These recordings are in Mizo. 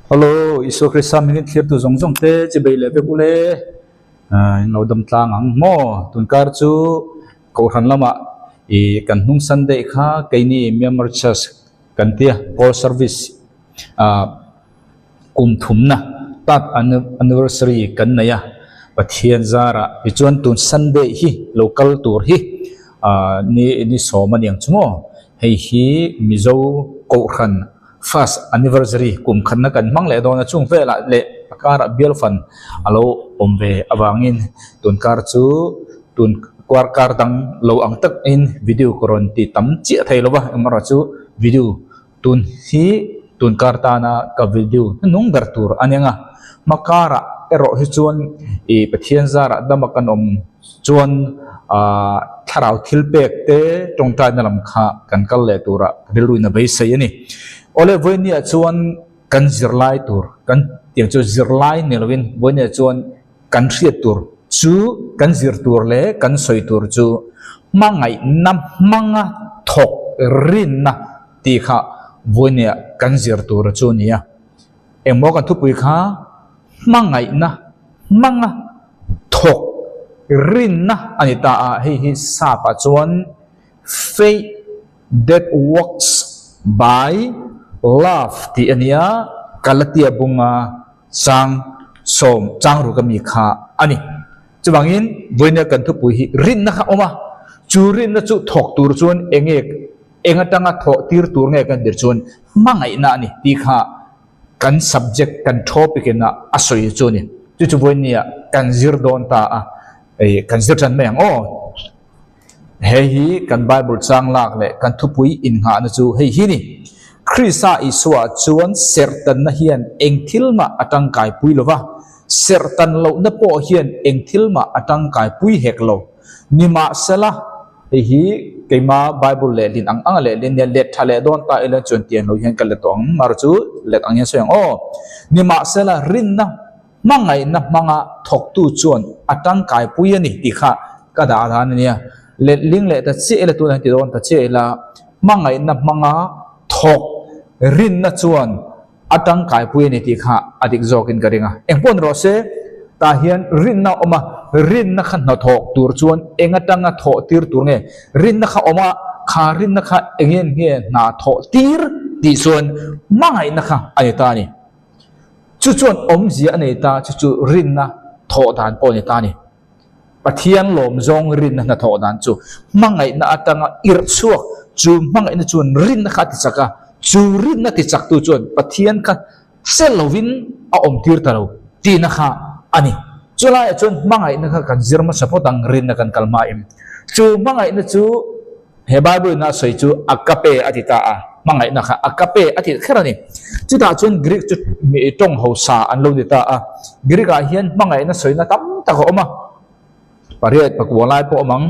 Hello, Isua Krista hmingin thlirtu zawng zawng te chi bei leh vek ule. In lo dam tlang ang maw? Tunkar chu Kohhran lamah i kan hnung Sunday kha keini Myanmar Church kan tia Call Service ah kum thumna third anniversary kan nei a, Pathian zarah tichuan tun Sunday hi lo kal tur hi ah ni ni sawm a niang chu maw? Hei hi Mizo Kohhran first anniversary kum khatna kan hmang leh dawn a, chung velah leh a karah bial fan a lo awm ve avangin tun kar chu tun kuar kar dang lo ang takin video ka rawn ti tam chiah thei lo va, engmah erawh chu video Tun hi tun kar tana ka video hnung ber tur a nia nga, hma karah erawh hi chuan ih Pathian zarah dama kan awm chuan ah thlarau thil pek te tawngtaina lam kha kan kal leh turah rilruin a beisei a ni. Awle vawinia chuan kan zirlai tur kan tiang chu zirlai ni lovin vawinia chuan kan hriat tur chu kan zir tur leh kan sawi tur chu hmangaihna hmanga thawk rinna tih kha vawinia kan zir tur chu a ni a. Engmaw kan thupui kha hmangaihna hmanga thawk rinna a ni ta a, hei hi sap ah chuan faith that works by love tih a ni a, Galatia bunga chang sawm chang ruk ami kha a ni. Chuvangin vawinia kan thupui hi rinna kha a awm a, chu rinna chu thawk tur chuan enge Eng atanga thawh tir tur nge kan tir chuan hmangaihna a ni tih kha kan subject, kan topic in a a sawi chu a ni. Chu chu vawinia kan zir dawn ta a, ei kan zir tan mai ang aw. He hi kan Bible chang lak leh kan thupui innghahna chu hei hi ni. Krista Isua chuan serhtanna hian eng thil mah a tangkai pui lo va, serhtan lohna pawh hian eng thil mah a tangkai pui hek lo. Nimahsela, Hei hi keima Bible lehlin ang anga lehlin nia let tha leh dawn ta ila chuan tiang lo hian ka let tawh ang mar chu let ang hian sawi ang aw. Nimahsela rinna hmangaihna hmanga thawktu chuan a tangkai pui a ni tih kha ka dah dan a nia. Letling leh ta chiah ila tunah hian ti dawn ta chiah ila hmangaihna hmanga thawk rinna chuan A tangkaipui a ni tih kha a dik zawkin ka ring a. Engpawh ni rawh se, tah hian rinna a awm a, rinna kha hnathawk tur chuan eng atanga thawh tir tur nge? Rinna kha awm a, kha rinna kha engin nge hna thawh tir tih chuan hmangaihna kha a ni ta a ni. Chu chuan awmzia a nei ta, chu chu rinna thawh dan pawh a ni ta a ni. Pathian lawm zawng rinna hnathawh dan chu hmangaihna atanga irh chhuak, chu hmangaihna chuan rinna kha a ti chak a, chu rinna ti chaktu chuan Pathian kha che lovin a awm tir ta lo tihna kha a ni. Chulaiah chuan hmangaihna kha kan zir hmasa phawt ang rinna kan kal hma em. Chu hmangaihna chu He Bible ina a sawi chu agape a ti ta a, hmangaihna kha agape a ti kher a ni. Chutah chuan Greek chu mi tawng hausa an lo ni ta a. Greek ah hian hmangaihna sawina tam tak a awm a, pariat pakua lai pawh a awm ang.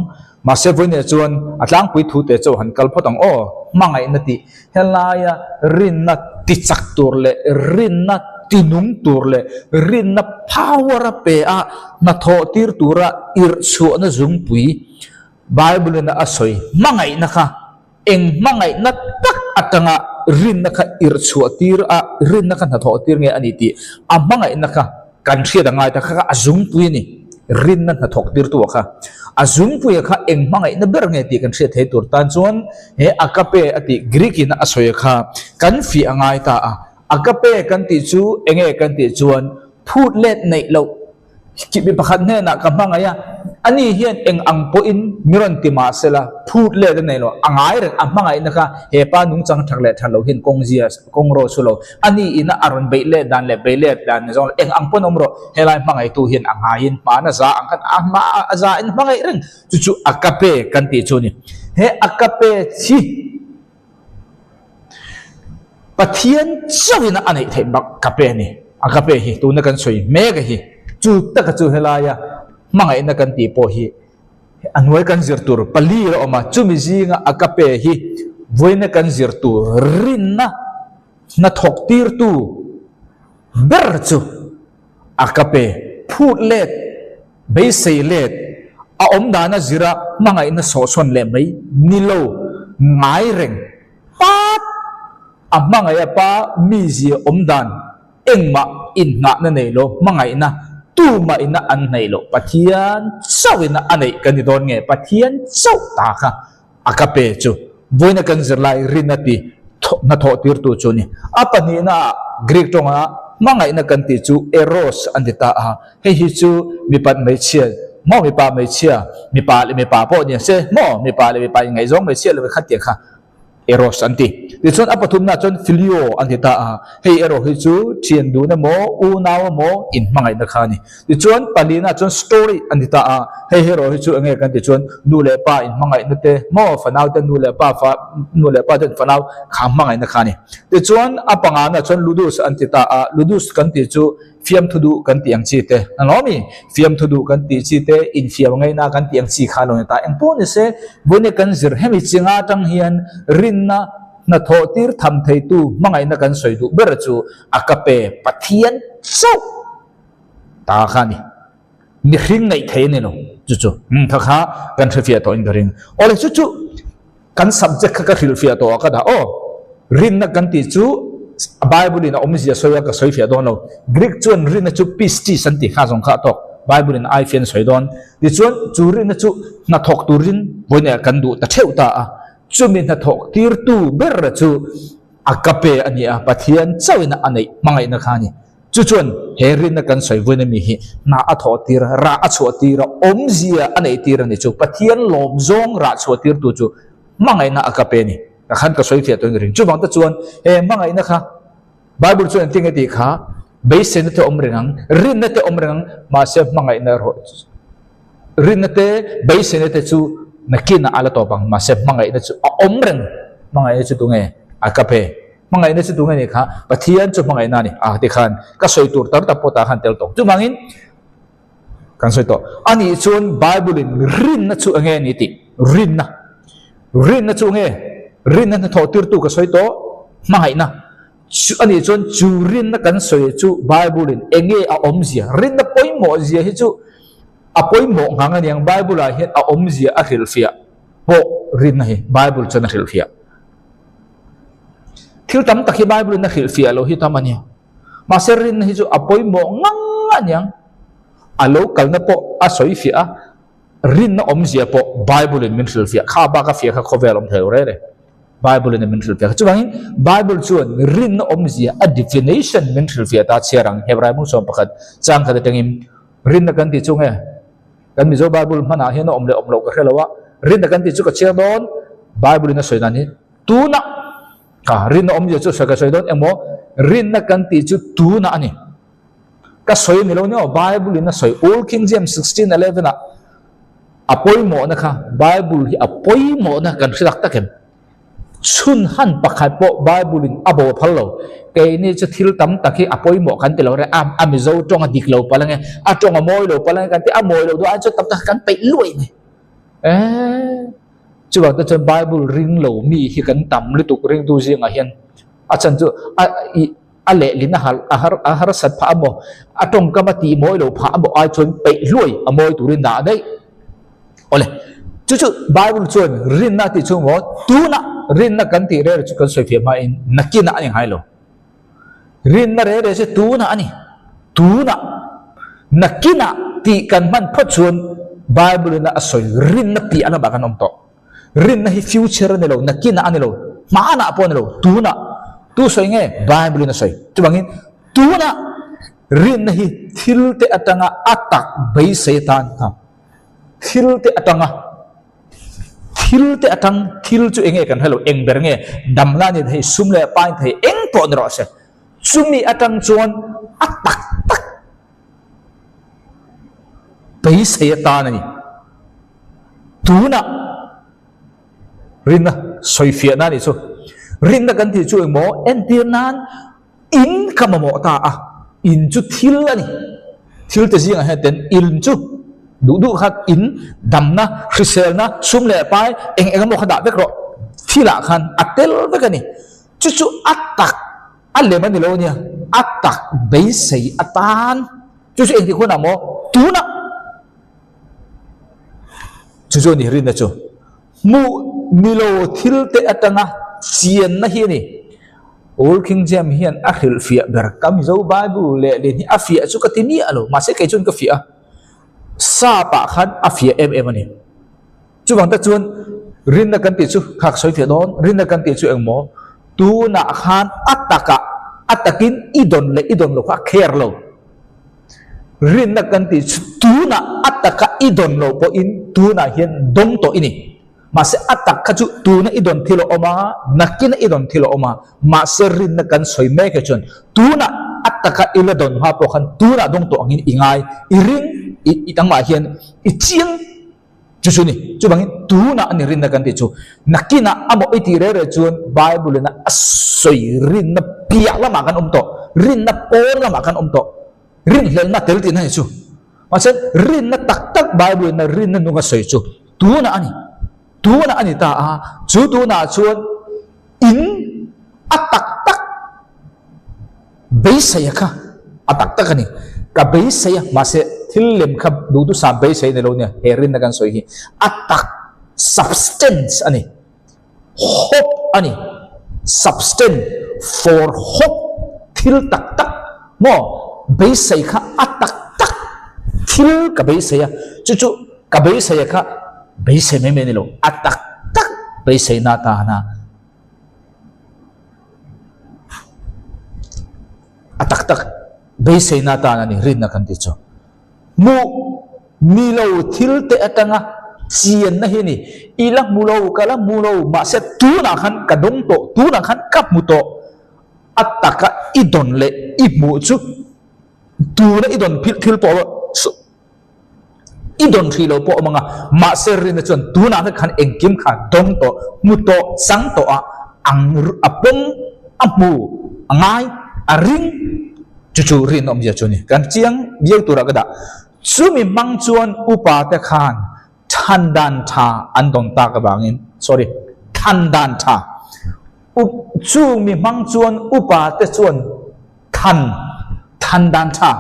Mahse vawiinah chuan a tlangpui thu te chu han kal phawt ang aw. Hmangaihna tih helaia rinna ti chak tur leh rinna ti nung tur leh rinna power a pe a hnathawh tir tura irh chhuahna zungpui Bible in a sawi hmangaihna kha eng hmangaihna tak atanga rinna kha irh chhuah tir a, rinna kha hnathawh tir nge a ni tih a hmangaihna kha kan hriat a ngai ta kha kha a zungpui a ni. Rinna hnathawk tirtu a kha a zungpuia kha eng hmangaihna ber nge tih kan hriat thei tur tan chuan he agape a tih Greek in a sawi kha kan fiah a ngai ta a. Agape kan tih chu enge kan tih chuan phut let neih loh Chibi pakhat hnenah ka hmangaih a, ani hian eng ang pawhin mi rawn ti mah sela, phut let a nei lo, a ngai reng, a hmangaihna kha he pa nungchang that leh that lo hian kawng zia, kawng ro chu lo, ani ina a rawn beih let dan leh beih let dan ni zawng lo, eng ang pawn awm rawh, helai hmangaihtu hian a ngaiin hmana za ang khan a hma a za in hmangaih reng, chu chu agape kan tih chu a ni. He agape hi Pathian chauhin a neih theih bak ka pe a ni. A ka pe hi tuna kan sawi mek a hi. Chu taka chu helaia hmangaihna kan tih pawh hi a hnuai kan zir tur pali a awm a, chumi zinga a ka pe hi vawiina kan zir tur rinna hnathawk tirtu ber chu a ka pe phut let Beisei let, a awm dana zira hmangaihna sawhsawn leh mai ni lo ngai reng pat a hmangaih a pa mizia awm dan. Engmah inngahna nei lo, hmangaihna tumah ina an neih loh Pathian chauh ina a neih kan ni dawn nge? Pathian chauh ta kha a ka pe chu vawiina kan zirlai rinna ti hnathawh tirtu chu a ni. A pahnihna ah Greek tawnga hmangaihna kan tih chu eros an ti ta a, hei hi chu mipat hmeichhia maw mipa hmeichhia, mipa leh mipa pawh ni se maw mipa leh mipa inngaihzawng hmeichhia leh kha tiang kha Eros an ti. Tichuan a pathumna chuan Phileo an ti ta a, hei erawh hi chu thian dun emaw, unau emaw inhmangaihna kha a ni. Tichuan palina chuan Story an ti ta a, hei erawh hi chu enge kan ti chuan nu leh pa inhmangaihna te maw, fanau te nu leh pa fa nu leh pa ten fanau kha hmangaihna kha a ni. Tichuan a pangana chuan Ludus an ti ta a, Ludus kan tih chu Fiamthu duh kan tih ang chi te, a lo mi? Fiamthu duh kan tih chi te, infiam ngaihna kan tih ang chi kha a lo ni ta. Engpawh ni se, vawiin kan zir hemi chinga atang hian rinna hnathawh tir tham theitu hmangaihna kan sawi duh ber chu a ka pe Pathian chauh ta kha a ni. Mihring ngaih thei a ni lo chu chu. Umm kha kha kan hrefiah tawhin ka ring. Awle chu chu. Kan subject kha ka hrilhfiah tawh a ka dah aw. Rinna kan tih chu Bible in a awmzia sawi a ka sawifiah dawn lo. Greek chuan rinna chu pistis an tih kha zawng kha a tawk. Bible in a aifian a sawi dawn. Tichuan chu rinna chu hnathawk turin vawiin kan duh ta theuh ta a. Chumi hnathawk tirtu ber chu a ka pe a ni a, Pathian chauhin a neih hmangaihna kha a ni. Chu chuan he rinna kan sawi vawiin ami hi hna a thawh tir a, rah a chhuah tir a, awmzia a neih tir a ni chu. Pathian lawm zawng rah chhuah tirtu chu hmangaihna a ka pe a ni. Ka khan ka sawi fiah tawhin ka ring. Chuvang te chuan he hmangaihna kha Bible chuan engtin nge tih kha beiseina te awm reng ang, rinna te awm reng ang, mahse hmangaihna erawh rinna te beiseina te chu nakinah a la tawp ang, mahse hmangaihna chu a awm reng. Hmangaihna chu tunge a ka pe? Hmangaihna chu tunge nih kha? Pathian chu hmangaihna a ni. A ti khan ka sawi tur tar tak pawh tah khan tel tawh. Chuvangin kan sawi tawh. Anih chuan Bible in rinna chu enge a ni tih? Rinna. Rinna chu enge? Rinna hnathawh tirtu ka sawi tawh. Hmangaihna. Chu anih chuan chu rinna kan sawi chu Bible in enge a awmzia? Rinna pawimawh zia hi chu a pawimawh nghang a niang. Bible ah hian a awmzia a hrilhfiah pawh rinna hi Bible chuan a hrilhfiah. Thil tam tak hi Bible in a hrilhfiah loh hi tam a nia. Mahse rinna hi chu a pawimawh ngang a niang. A lo kalna pawh a sawi fiah a, rinna awmzia pawh Bible in min hrilhfiah. Kha bak a fiah kha khawvel awm thei lo reng reng. Bible in min hrilhfiah kha. Chuvangin Bible chuan rinna awmzia a definition min hrilhfiah ta chhiar ang. Hebrai hmung 11 chang khat atangin rinna kan tih chu nge? Kan Mizo Bible hmanah hian a awm leh awm loh ka hre lo a, rinna kan tih chu ka chhiar dawn, Bible in a sawi dan hi tuna ka rinna awmzia chu sawi ka sawi dawn emaw rinna kan tih chu tuna a ni. Ka sawi ni lo ni aw, Bible in a sawi Old King James 16:11 ah a pawimawhna kha Bible hi a pawimawhna kan hre tak tak em? Chhun han pakhat pawh Bible in a bo phal lo. Keini chu thil tam tak hi a pawimawh kan ti lo reng a, a Mizo tawng a dik lo palh ange, a tawng a mawi lo palh ange kan ti, a mawi lo duh ai chuan tam tak kan peih luai mai. Eeh chuvang te chuan Bible ring lo mi hi kan tam lutuk ringtu zingah hian a chhan chu a ih a lehlin a har a har a harsat phah amaw, a tawngkam a tih mawi lo phah amaw ai chuan peih hluai a mawi turin dah daih. Awle, chu chu Bible chuan rinna tih chu maw tuna rinna kan tih rere chu kan sawi fiah hmain nakinah a ni ngai lo. Rinna rere chu tunah a ni. Tunah nakinah tih kan hman phawt chuan Bible in a sawi rinna piah lamah kan awm tawh. Rinna hi future a ni lo, nakinah a ni lo, hmanah pawh a ni lo, tunah. Tu sawi nge? Bible in a sawi. Chuvangin tunah rinna hi thil te atanga a tak beisei atan kha thil te atanga thil te atang thil chu enge kan hre lo eng ber nge damna ni thei sum leh pai thei eng pawh ni rawh se chumi atang chuan a tak tak beisei atan a ni tuna rinna sawifiahna ni chu rinna kan tih chu engmaw entir nan In ka mamawh ta a, in chu thil a ni. Thil te zingah hian ten in chu duh duh kha in damna, hriselna, sum leh pai eng eng emaw kha dah vek rawh. Thilah khan a tel vek a ni. Chu chu a tak a lem a ni lo ania, a tak beisei atan. Chu chu engtik hunah maw? Tunah. Chu chu a ni rinna chu. Hmuh ni lo thil te atanga chianna hi a ni. Old King James hian a hrilhfiah ber. Ka Mizo Bible lehlin hi a fiah chu ka ti miah lo, mahse kei chuan ka fiah a. Sap ah khan a fiah em em a ni. Chuvang tak chuan rinna kan tih chu kha ka sawi fiah dawn, rinna kan tih chu engmaw tunah khan a takah a takin i dawn leh i dawn lo kha a care lo. Rinna kan tih chu tunah a taka i dawn lo pawhin tunah hian dawng tawh i ni. Mahse a tak kha chu tuna i dawn thil a awm a, nakina i dawn thil a awm a, mahse rinna kan sawi mek hi chuan tunah a taka i la dawn hma pawh khan tunah dawng tawh angin i ngai, i ring, i i tangmah hian i chiang chu chu ni. Chuvangin tunah a ni rinna kan tih chu. Nakinah a mawh i tih reh reh chuan Bible ina a sawi rinna piah lamah kan awm tawh, rinna pawn lamah kan awm tawh, rinhlelhna tel tihna ni chu. Mahse rinna tak tak Bible ina rinna nung a sawi chu tunah a ni. Tunah a ni ta a, chu tunah chuan in a tak tak beisei a kha a tak tak a ni. Ka beisei a, mahse thil lem kha duhthusam beisei ni lo nia, he rinna kan sawi hi a tak substance a ni. Hope a ni. Substance for hope thil tak tak maw beisei kha a tak tak thil ka beisei a, chu chu ka beisei a kha beisei mai mai a ni lo, a tak tak beiseina atana a tak tak beiseina atana ni rinna kan tih chu. Hmuh ni lo thil te atanga chianna hi a ni. I la hmu lo, ka la hmu lo, mahse tunah khan ka dawng tawh, tunah khan ka hmu tawh. A taka i dawn leh i hmuh chu tuna i dawn philh thil pawh i dawn hrih lo pawh awm ang a, mahse rinna chuan tunah vek khan engkim kha dawng tawh, hmu tawh, chang tawh a ang a pawm, a hmu, a ngai, a ring. Chu chu rinawmzia chu a ni. Kan chiang viau turah ka dah. Chumi hmang chuan upa te khan than dan tha an dawn tak avangin, sorry, than dan tha. Up, chumi hmang chuan upa te chuan than, than dan tha,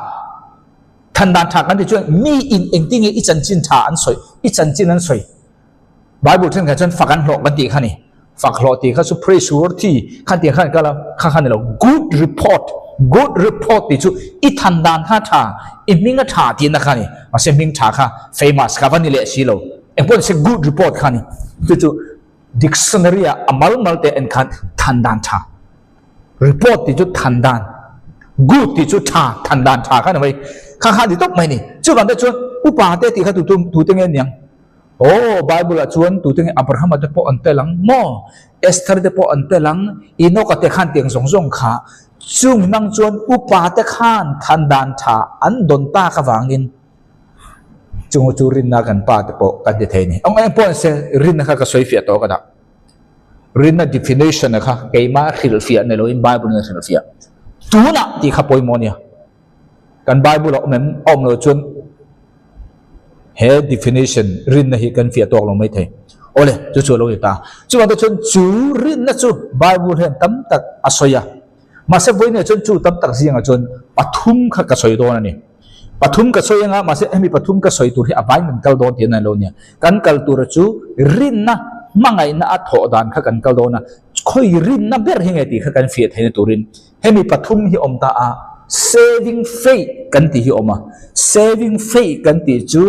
than dan tha kan tih chuan mi in engtinge i chanchin tha an sawi, i chanchin an sawi. Bible thenkhat chuan fak an hlawh kan tih kha ni. Fak hlawh tih kha chu praiseworthy khan tih khan kal a, kha kha ni lo. Good report, good report tih chu i than dan kha tha, i hming a tha tihna kha ni. Mahse hming tha kha famous kha va ni leh si lo. Engpawh nise good report kha ni. Chu chu dictionary ah a mal mal te en khan than dan tha. Report tih chu than dan, good tih chu tha, than dan tha kha ni mai. Kha kha ni tawp mai ni. Chuvang te chuan upa te tih kha tu tu te nge niang? Aw, Bible ah chuan tute nge Abrahama te pawh an tel ang maw? Esther te pawh an tel ang, Enoch-a te khan tiang zawng zawng kha. Chung nang chuan upa te khan than dan tha an dawn tak avangin chung chu rinna kan pa te pawh kan ti thei a ni. Eng eng pawh nise rinna kha ka sawi fiah tawh ka dah. Rinna definition-a kha keimah hrilhfiah ni loin Bible in a hrilhfiah. Tunah tih kha pawimawh a nia. Kan Bible a awm em? A awm lo chuan he definition rinna hi kan fiah tawk lo mai thei. Awle, chu chu a lo ni ta. Chuvang te chuan chu rinna chu Bible hian tam tak a sawi a. Mahse vawiinah chuan chu tam tak zingah chuan pathum kha ka sawi dawn a ni. Pathum ka sawi anga mahse hemi pathum ka sawi tur hi a vain kan kal dawn tih a lo nia. Kan kal tura chu rinna hmangaihna a thawh dan kha kan kal dawn a. Khawi rinna ber hi nge tih kha kan fiah theihna turin Hemi pathum hi awm ta a, saving faith kan tih hi awm a. Saving faith kan tih chu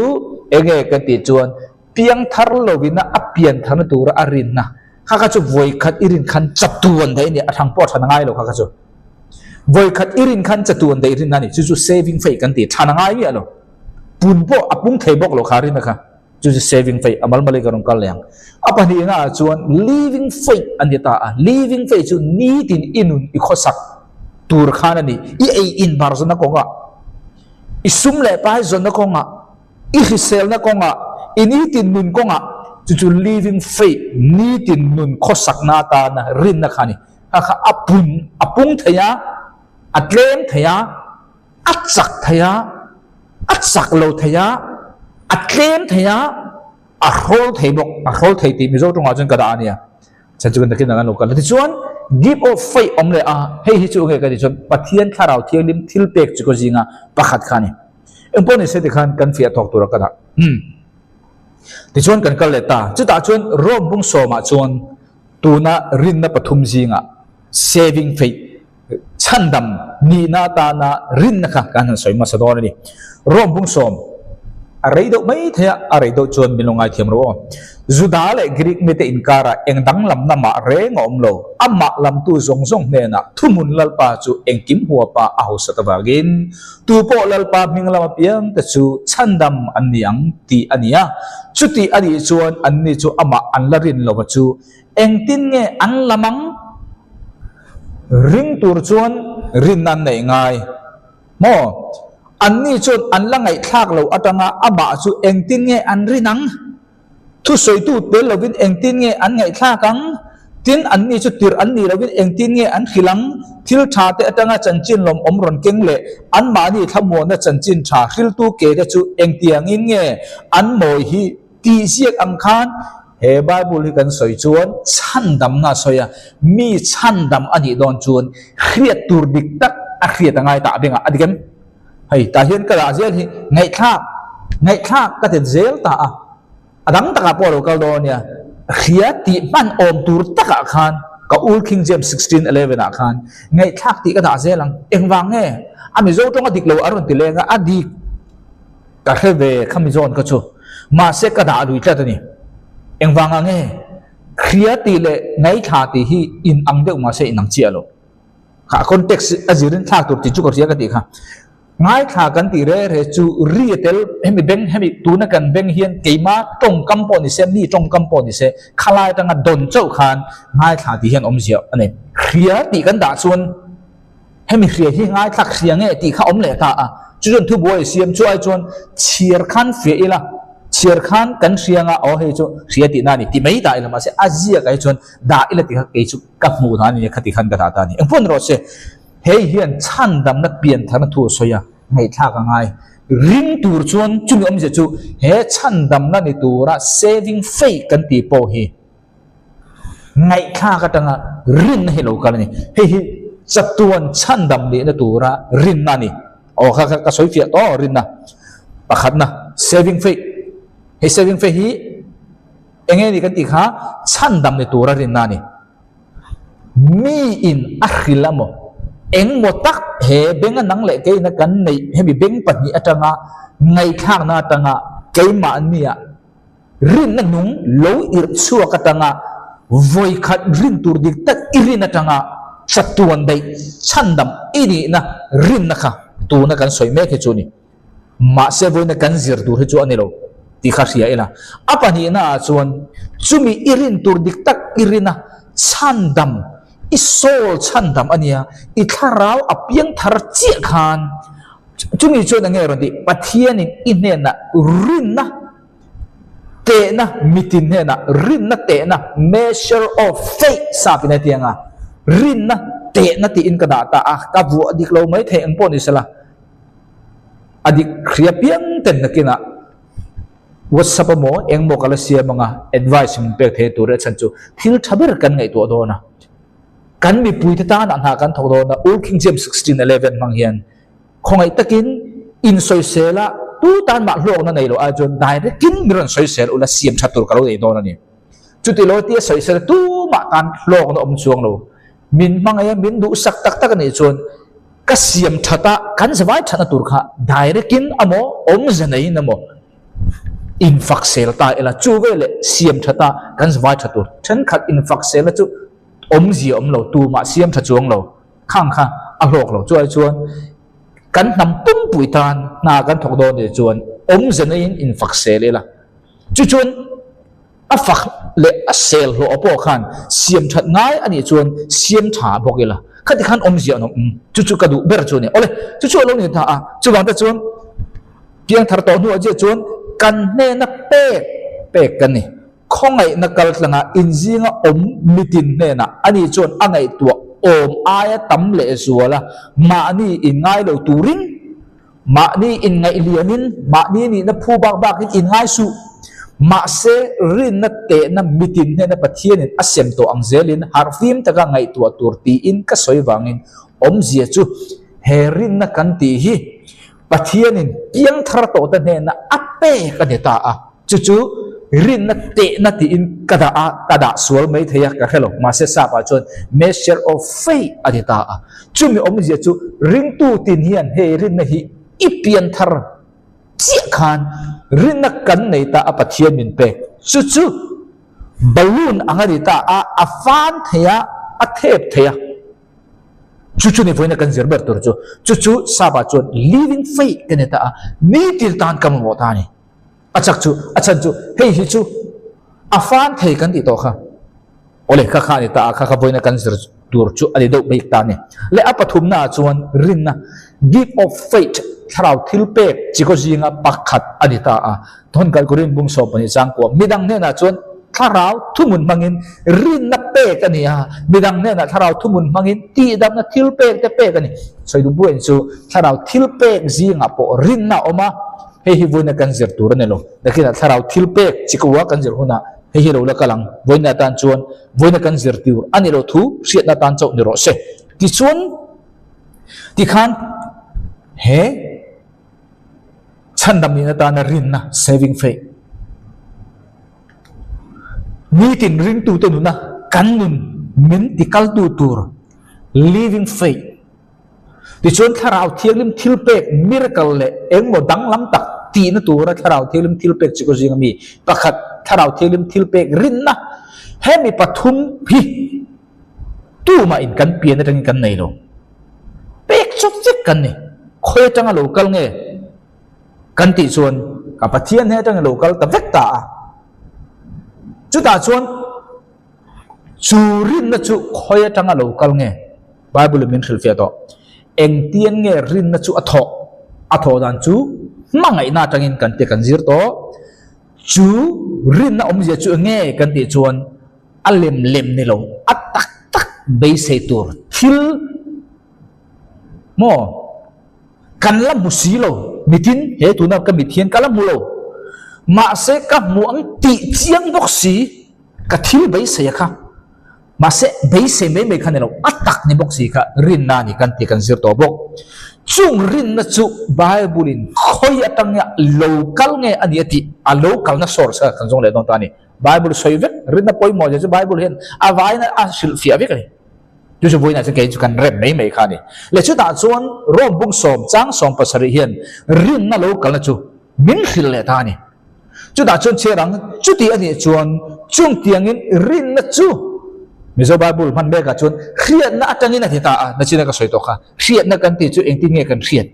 enge kan tih chuan piangthar lovina a piantharna tura a rinna kha kha chu vawikhat i rin khan chatuan daih a ni, a thang pawh a than a ngai lo kha kha chu. Vawikhat i rin khan chatuan daih rinna a ni, chu chu saving faith kan ti, than a ngai miah lo. Pun pawh a pung thei bawk lo kha rinna kha. Chu chu saving faith a malmali ka rawn kal leh ang. A pahnihna ah chuan living faith a ni ta a. Living faith chu nitin i nun i khawsak tur khan a ni. I ei in bar zawnna kawngah, i sum leh pai zawnna kawngah, i hriselna kawngah, i nitin nun kawngah chu chu living faith nitin nun khawsakna atana rinna kha a ni. Kha kha a pun a pung thei a, a tlem thei a. A chak thei a, a chak lo thei a, a tlem thei a, a hrawl thei bawk. A hrawl thei tih Mizo tawngah chuan ka dah a nia. Chhan chu kan takin an lo kal a. Tichuan, gift of faith awm leh a, hei hi chu enge ka tih chuan Pathian Thlarau Thianghlim thil pek chu ka zinga pakhat kha a ni. Engpawh ni se tikhan kan fiah tawk tura ka dah. Umm. Tichuan kan kal leh ta. Chutah chuan Rome bung sawmah chuan tuna rinna pathum zingah. Saving Faith, chhandam nihna atana rinna kha kan han sawi hmasa dawn a ni. Rome bungsawm a rei deuh mai thei a, a rei deuh chuan min lo ngaithiam rawh aw. Juda leh Greek mite inkarah eng danglamna mah reng a awm lo. Amah lamtu zawng zawng hnenah thuhmun Lalpa chu engkim huapa a hausat avangin tupawh Lalpa hming lam apiangte chu chhandam an ni ang tih a ni a. Chutih a nih chuan anni chu amah an la rin lova chu engtin nge an lam ang? Ring tur chuan rinna an neih ngai. Maw? Anni chuan an la ngaihthlak loh atanga amah chu engtin nge an rin ang? Thusawitu tel lovin engtin nge an ngaihthlak ang? Tin, anni chu tirh an nih lovin engtin nge an hrilh ang? Thil tha te atanga chanchin lawmawm rawn keng leh anmahni thlamuanna chanchin tha hriltu ke te chu engtiangin nge an mawi hi tih ziak ang khan he Bible hi kan sawi chuan chhandamna a sawi a, mi chhandam a nih dawn chuan hriat tur dik tak a hriat a ngai tah bengah a dik em? Hei tah hian ka dah zel hi ngaihthlak ngaihthlak ka tet zel ta a, a dang takah pawh a lo kal dawn a nia, hria tih hman awm tur takah khan ka Old King James 1611 ah khan ngaihthlak tih ka dah zel ang, engvang nge a Mizo tawng a dik lo a rawn ti leng a, a dik ka hre ve kha mi zawn kha chu mahse ka dah lui tlat a ni, engvang ah nge hria tih leh ngaithla tih hi in ang deuh mahse in ang chiah lo. Kha context a zirin thlak tur tih chu ka hria ka tih kha. Ngaithla kan tih re re chu ri a tel hemi beng hemi tuna kan beng hian keima tawngkam pawh ni se mi tawngkam pawh ni se khalai atanga dawn chauh khan ngaithla tih hian awmzia a nei. Hria tih kan dah chuan hemi hria hi ngaithlak hria nge tih kha awm leh ta a, chu chuan thubuai a siam chu ai chuan chhiar khan fiah ila chhiar khan kan hria anga aw hei chu hria tihna a ni ti mai ta ila mahse a ziak ah hi chuan dah ila tih kha kei chu ka hmuh dan a ni khati khan ka dah ta a ni. Engpawh ni rawh se, hei hian chhandamna piantharna thu a sawi a, ngaihthlak a ngai. Ring tur chuan chumi awmzia chu he chhandamna ni tura saving faith kan tih pawh hi ngaihthlak atanga rinna hi lo kal a ni. Hei hi chatuan chhandam nihna tura rinna a ni. Aw kha kha ka sawi fiah tawh rinna pakhatna saving faith. Hei saving faith hi Eng nge ni kan tih kha chhandam ni tura rinna a ni. Mi in a hrilh a maw? Eng maw tak he benga nang leh keina kan neih hemi beng pahnih atanga ngaihthlakna atanga keimahnia rinna nung lo irh chhuak atanga vawikhat rin tur dik tak i rin atanga chatuan daih chhandam i nihna rinna kha tuna kan sawi mek hi chu a ni. Mahse vawiina kan zir tur hi chu a ni lo tih kha hria ila. A pahnihna ah chuan chumi i rin tur dik tak i rin a, chhandam, i soul chhandam a nia, i thlarau a piang thar chiah khan chumi chuan eng nge rawn tih? Pathianin i hnenah rinna tehna, mitin hnenah rinna tehna, measure of faith sap in a ti ang a, rinna tehna tiin ka dah ta a, ka vuah dik lo mai thei ang pawh ni sela. A dik hria piang ten nakinah WhatsApp emaw engmaw ka la siam anga advice min pek thei tur a chhan chu thil tha ber kan ngaihtuah dawn a. Kan mipuite tanah hna kan thawk dawn a, Old King James 16:11 hmang hian khawngaih takin insawisel a tu tan mah hlawkna nei loh ai chuan direct in mi rawn sawisel ula siam tha tur ka lo nei dawn a ni. Chuti lo tia sawisel tumah tan hlawkna awm chuang lo. Min hmangaih a min duhsak tak tak a nih chuan Ka siam that a, kan zavai thatna tur kha direct in amaw, awmze neiin amaw infak sel ta ila, chu veleh siam that a kan zavai tha tur. Thenkhat infak selna chu awmzia awm lo, tumah siam tha chuang lo, khang kha a hlawk lo. Chuai chuan kan hnam pumpui tan hna kan thawk dawn nih chuan awmze neiin infak sel ila, chu chuan A fak leh a sel hlawh a pawh khan siam that ngai a nih chuan siam tha bawk ila. Khati khan awmzia an awm umm chu chu ka duh ber chu a ni. Awle, chu chu a lo ni ta a. Chuvang te chuan piangthar tawh hnuah chiah chuan kan hnena pek pek kan ni. Khawngaihna kal tlanga inzinga awm mitin hnenah ani chuan a ngaihtuah awm aia tam leh zual a, mahni inngai lo turin Mahni inngaih lianin, mahni nihna phu bak bakin inngai suh. Mahse, rinna tehna mitin hnena Pathianin a sem tawh ang zelin harhfim taka ngaihtuah tur tiin ka sawi vangin awmzia chu he rinna kan tih hi Pathianin piangthar tawhte hnena a pek a ni ta a. Chu chu. rinna tehna tiin ka dah a, ka dah sual mai thei a, ka hre lo. Mahse sap ah chuan measure of faith a ti ta a. Chumi awmzia chu ringtu tin hian hei rinna hi i pian thar chiah khan rinna kan nei ta a Pathian min pek. Chu chu balloon ang a ni ta a, a fan thei a, a thep thei a. Chu chu ni vawiina kan zir ber tur chu. Chu chu sap ah chuan living faith ka ni ta a, nitin tan ka mamawh ta a ni. A chak chu, a chhan chu hei hi chu a fan thei kan tih tawh kha. Awle, kha kha a ni ta a, kha kha vawiina kan zir tur chu a ni deuh bik ta a ni. Leh a pathumna ah chuan rinna, gift of faith, thlarau thil pek chikaw zinga pakhat a ni ta a. Thawn Kalkurin bung 12 changkua midang hnenah chuan thlarau thuhmun hmangin rinna pek a ni a, midang hnenah thlarau thuhmun hmangin tihdamna thil pek te pek a ni. Sawi duh buain chu thlarau thil pek zingah pawh rinna a awm a, hei hi vawiina kan zir tur a ni lo. Nakinah thlarau thil pek chikaua kan zir hunah hei hi lo la kal ang. Vawiina atan chuan vawiina kan zir tur a ni lo thu hriatna atan chauh ni rawh se. Tichuan tikhan he. Chhandam nihna tana rinna, saving faith, nitin ringtute nuna kan nun min tikaltu tur, living faith, tichuan Thlarau Thianghlim thilpek, miracle, leh engmaw danglam tak tihna tura Thlarau Thianghlim thilpek chi kaw zinga mi pakhat Thlarau Thianghlim thilpek rinna, hemi pathum hi Tumah in kan pian atangin kan nei lo. Pek chawp vek kan ni. Khawi atanga lo kal nge kan tih chuan ka Pathian hne atangin lo kal ta vek ta a. Chutah chuan chu rinna chu khawi atanga lo kal nge Bible in min hrilhfiah tawh. Engtian nge rinna chu a thawh? A thawh dan chu hmangaihna atangin kan tih kan zir tawh. Chu rinna awmzia chu enge kan tih chuan A lem lem ni lo, a tak tak beisei tur thil maw kan la hmu si lo, mitin he tuna ka mit hian ka la hmu lo, mahse ka hmu ang tih chiang bawk si ka thil beisei a kha, mahse beisei mai mai kha ni lo, a tak ni bawk si kha rinna a ni kan tih kan zir tawh bawk. Chung rinna chu Bible in khawi atanga lo kal nge a ni a tih a lo kalna source kha kan zawng leh dawn ta a ni. Bible sawi vek, rinna pawimawh zia chu Bible hian a vaiin a hrilhfiah vek a ni. Chu chu vawiinah chuan kei chu kan rem mai mai kha a ni. Leh chutah chuan Rome bung sawm chang 70 hian rinna lo kalna chu min hrilh leh ta a ni. Chutah chuan chhiar ang, chuti a nih chuan chungtiangin rinna chu Mizo Bible hman mekah chuan hriatna atangin a ti ta a, nachina ka sawi tawh kha, hriatna kan tih chu engtin nge kan hriat?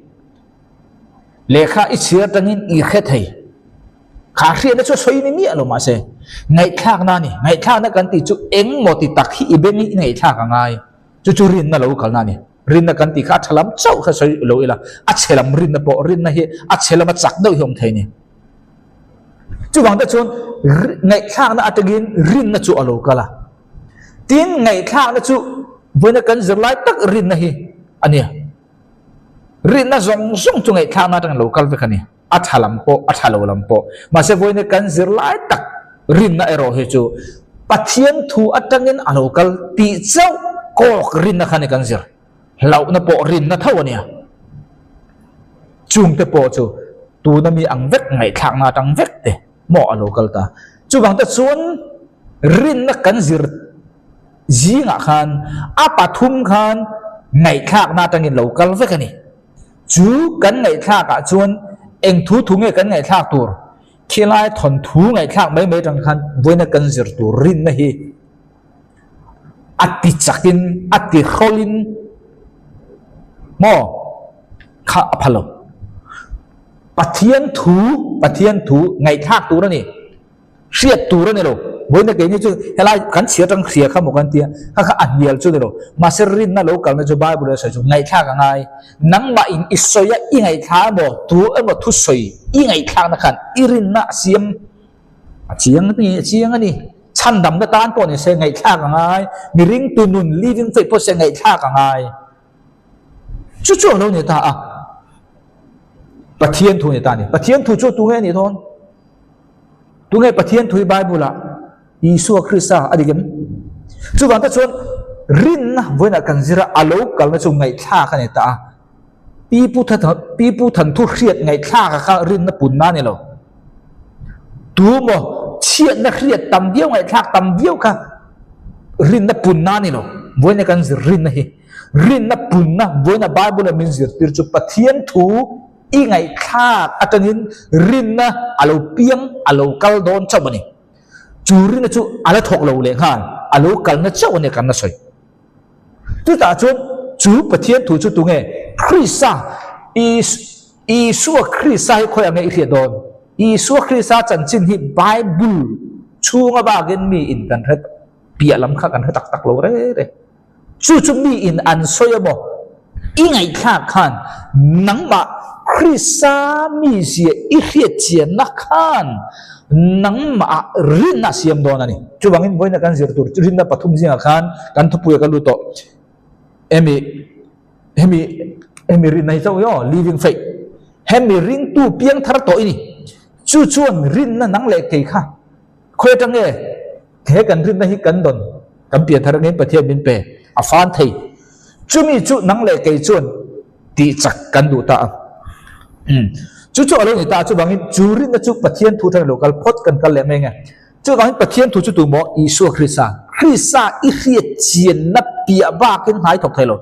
Lehkha i chhiar atangin i hre thei. Kha hriatna chu a sawi ni miah lo mahse, ngaihthlakna a ni. Ngaihthlakna kan tih chu engmaw ti tak hi i bengin i ngaihthlak a ngai. Chu chu rinna lo kalna a ni. Rinna kan tih kha a tha lam chauh kha sawi lo ila, a chhe lam rinna pawh rinna hi a chhe lama chak deuh hi a awm thei a ni. Chuvang te chuan ngaihthlakna atangin rinna chu a lo kal a. Tin, ngaihthlakna chu vawiina kan zirlai tak rinna hi a nia. Rinna zawng zawng chu ngaihthlakna atangin a lo kal vek a ni. A tha lam pawh, a tha lo lam pawh. Mahse vawiina kan zir lai tak rinna erawh hi chu Pathian thu atangin a lo kal tih chauh kawk rinna kha ni kan zir. Hlauhna pawh rinna tho a nia. Chungte pawh chu tuna mi ang vek ngaihthlakna atang vek te maw a lo kal ta. Chuvang te chuan rinna kan zir zingah khan a pathum khan ngaihthlakna atangin lo kal vek a ni. Chu kan ngaihthlak ah chuan eng thu thu nge kan ngaihthlak tur? Khilai thawnthu ngaihthlak mai mai atang khan vawiina kan zir tur rinna hi a ti chakin a ti hrawlin maw kha a pha lo. Pathian thu Pathian thu ngaihthlak tur a ni. Hriat tur a ni lo. Vawiina keini chu helai kan chhiar atang hria kha maw kan tia, kha kha a hnial chu a ni lo. Mahse rinna lo kalna chu Bible a sawi chu ngaihthlak a ngai. Nangmah in i sawi a, i ngaihthla emaw, tu emaw thusawi i ngaihthlakna khan i rinna a siam a chiang a ni, a chiang a ni. Chhandamna tan pawh ni se ngaihthlak a ngai, miringtu nun, living faith pawh se ngaihthlak a ngai. Chu chu a lo ni ta a. Pathian thu a ni ta a ni. Pathian thu chu tunge a nih dawn? Tunge Pathian thu hi Bible ah Isua Krista a dik em? Chuvang te chuan rinna vawiinah kan zir a, a lo kalna chu ngaihthlak a ni ta a. Pipu Pipu Thanthu hriat ngaihthlak a kha rinna punna a ni lo. Tu maw? Chhiatna hriat tam viau ngaihthlak tam viau kha rinna punna a ni lo. Vawiina kan zir rinna hi rinna punna vawiina Bible a min zirtir chu Pathian thu i ngaihthlak atangin rinna a lo piang a lo kal dawn chauh a ni. Chu rinna chu a la thawk lo lehnghal a lo kalna chauh a ni kan la sawi. Chutah chuan chu Pathian thu chu tunge? Krista, Isua Krista hi khawiah nge i hriat dawn? Isua Krista chanchin hi Bible chhunga bakin mi in kan hre piah lam kha kan hre tak tak lo re re. Chu chu mi in an sawi emaw i ngaihthlak khan nangmah Krista mizia i hriat chianna khan nangmah rinna a siam dawn a ni. Chuvangin vawiina kan zir tur rinna pathum zingah khan kan thupuia ka lut tawh. Hemi hemi hemi rinna hi chauh hi aw living faith. Hemi ringtu piang thar tawh i ni. Chu chuan rinna nang leh kei kha khawi atang nge he kan rinna hi kan dawn kan pian thar angin Pathian min pe a fan thei. Chumi chu nang leh kei chuan tih chak kan duh ta a. Chu chu a lo ni ta a, chuvangin chu rinna chu Pathian thu atanga lo kal phawt kan kal leh mai nge. Chuvangin Pathian thu chu tu maw? Isua Krista. Krista i hriat chianna piah bakin hnai thawk thei lo.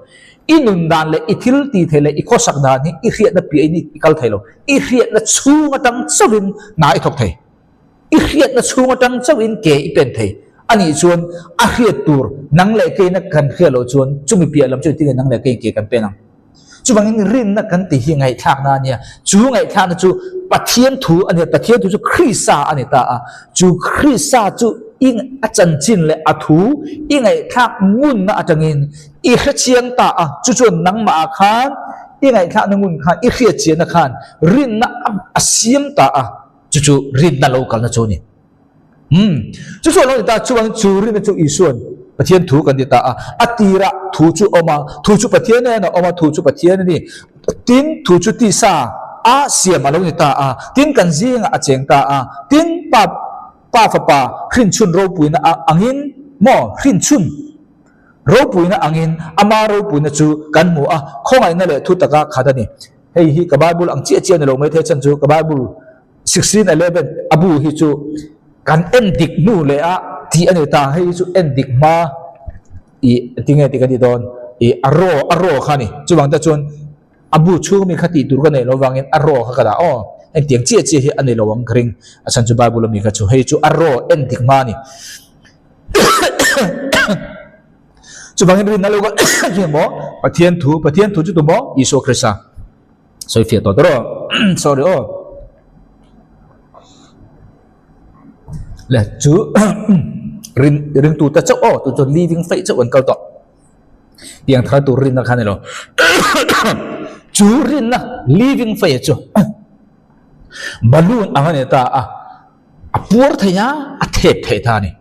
I nun dan leh i thil ti thei leh i khawsak dan hi i hriatna piahin i kal thei lo. I hriatna chhung atang chauhin hna i thawk thei. I hriatna chhung atang chauhin ke i pen thei. A nih chuan a hriat tur nang leh keina kan hriat loh chuan chumi piah lam chu engtin nge nang leh keiin ke kan pen ang? Chuvangin rinna kan tih hi ngaihthlakna a nia. Chu ngaihthlakna chu Pathian thu a nia, Pathian thu chu Krista a ni ta a. Chu Krista chu i a chanchin leh a thu i ngaihthlak ngunna atangin i hrechiang ta a. Chu chuan nangmah ah khan i ngaihthlakna ngun khan i hriatchianna khan rinna a siam ta a. Chu chu rinna lo kalna chu a ni. Umm. Chu chu a lo ni ta, chuvangin chu rinna chu Isua'n Pathian thu kan ti ta a. A tirah thu chu awm a, thu chu Pathian nen a awm a, thu chu Pathian a ni. Tin, thu chu tisa a siam a lo ni ta a, tin kan zingah a cheng ta a. Tin, Pa, Pa Fapa hrinchhun ropuina a angin maw, hrinchhun ropuina angin ama ropuina chu kan hmu a, khawngaihna leh thu taka khat a ni. Hei hi ka Bible ang chiah chiah a ni lo maithei chhan chu ka Bible 1611 a bu hi chu kan en dik hnu leh a tih a ni ta, hei hi chu en dik hma ih tinge tih ka tih dawn ih a raw a raw kha a ni chuvang te chuan a bu chhung mi kha tih tur ka neih loh vangin a raw kha ka dah aw hengtiang chiah chiah hi a ni lo ang ka ring a chhan chu bible ami kha chu hei chu a raw en dik hma a ni chuvangin rinna lo kal hi maw Pathian thu Pathian thu chu tu maw Isua Krista. Sawi fiah tawh tawh sorry aw le chu rin ringtu te chauh aw tu chu living faith chauh an kal tawh piang thar tur rinna kha ni lo chu rinna living faith chu balloon ang a ni ta a a puar thei a a thep thei ta a ni.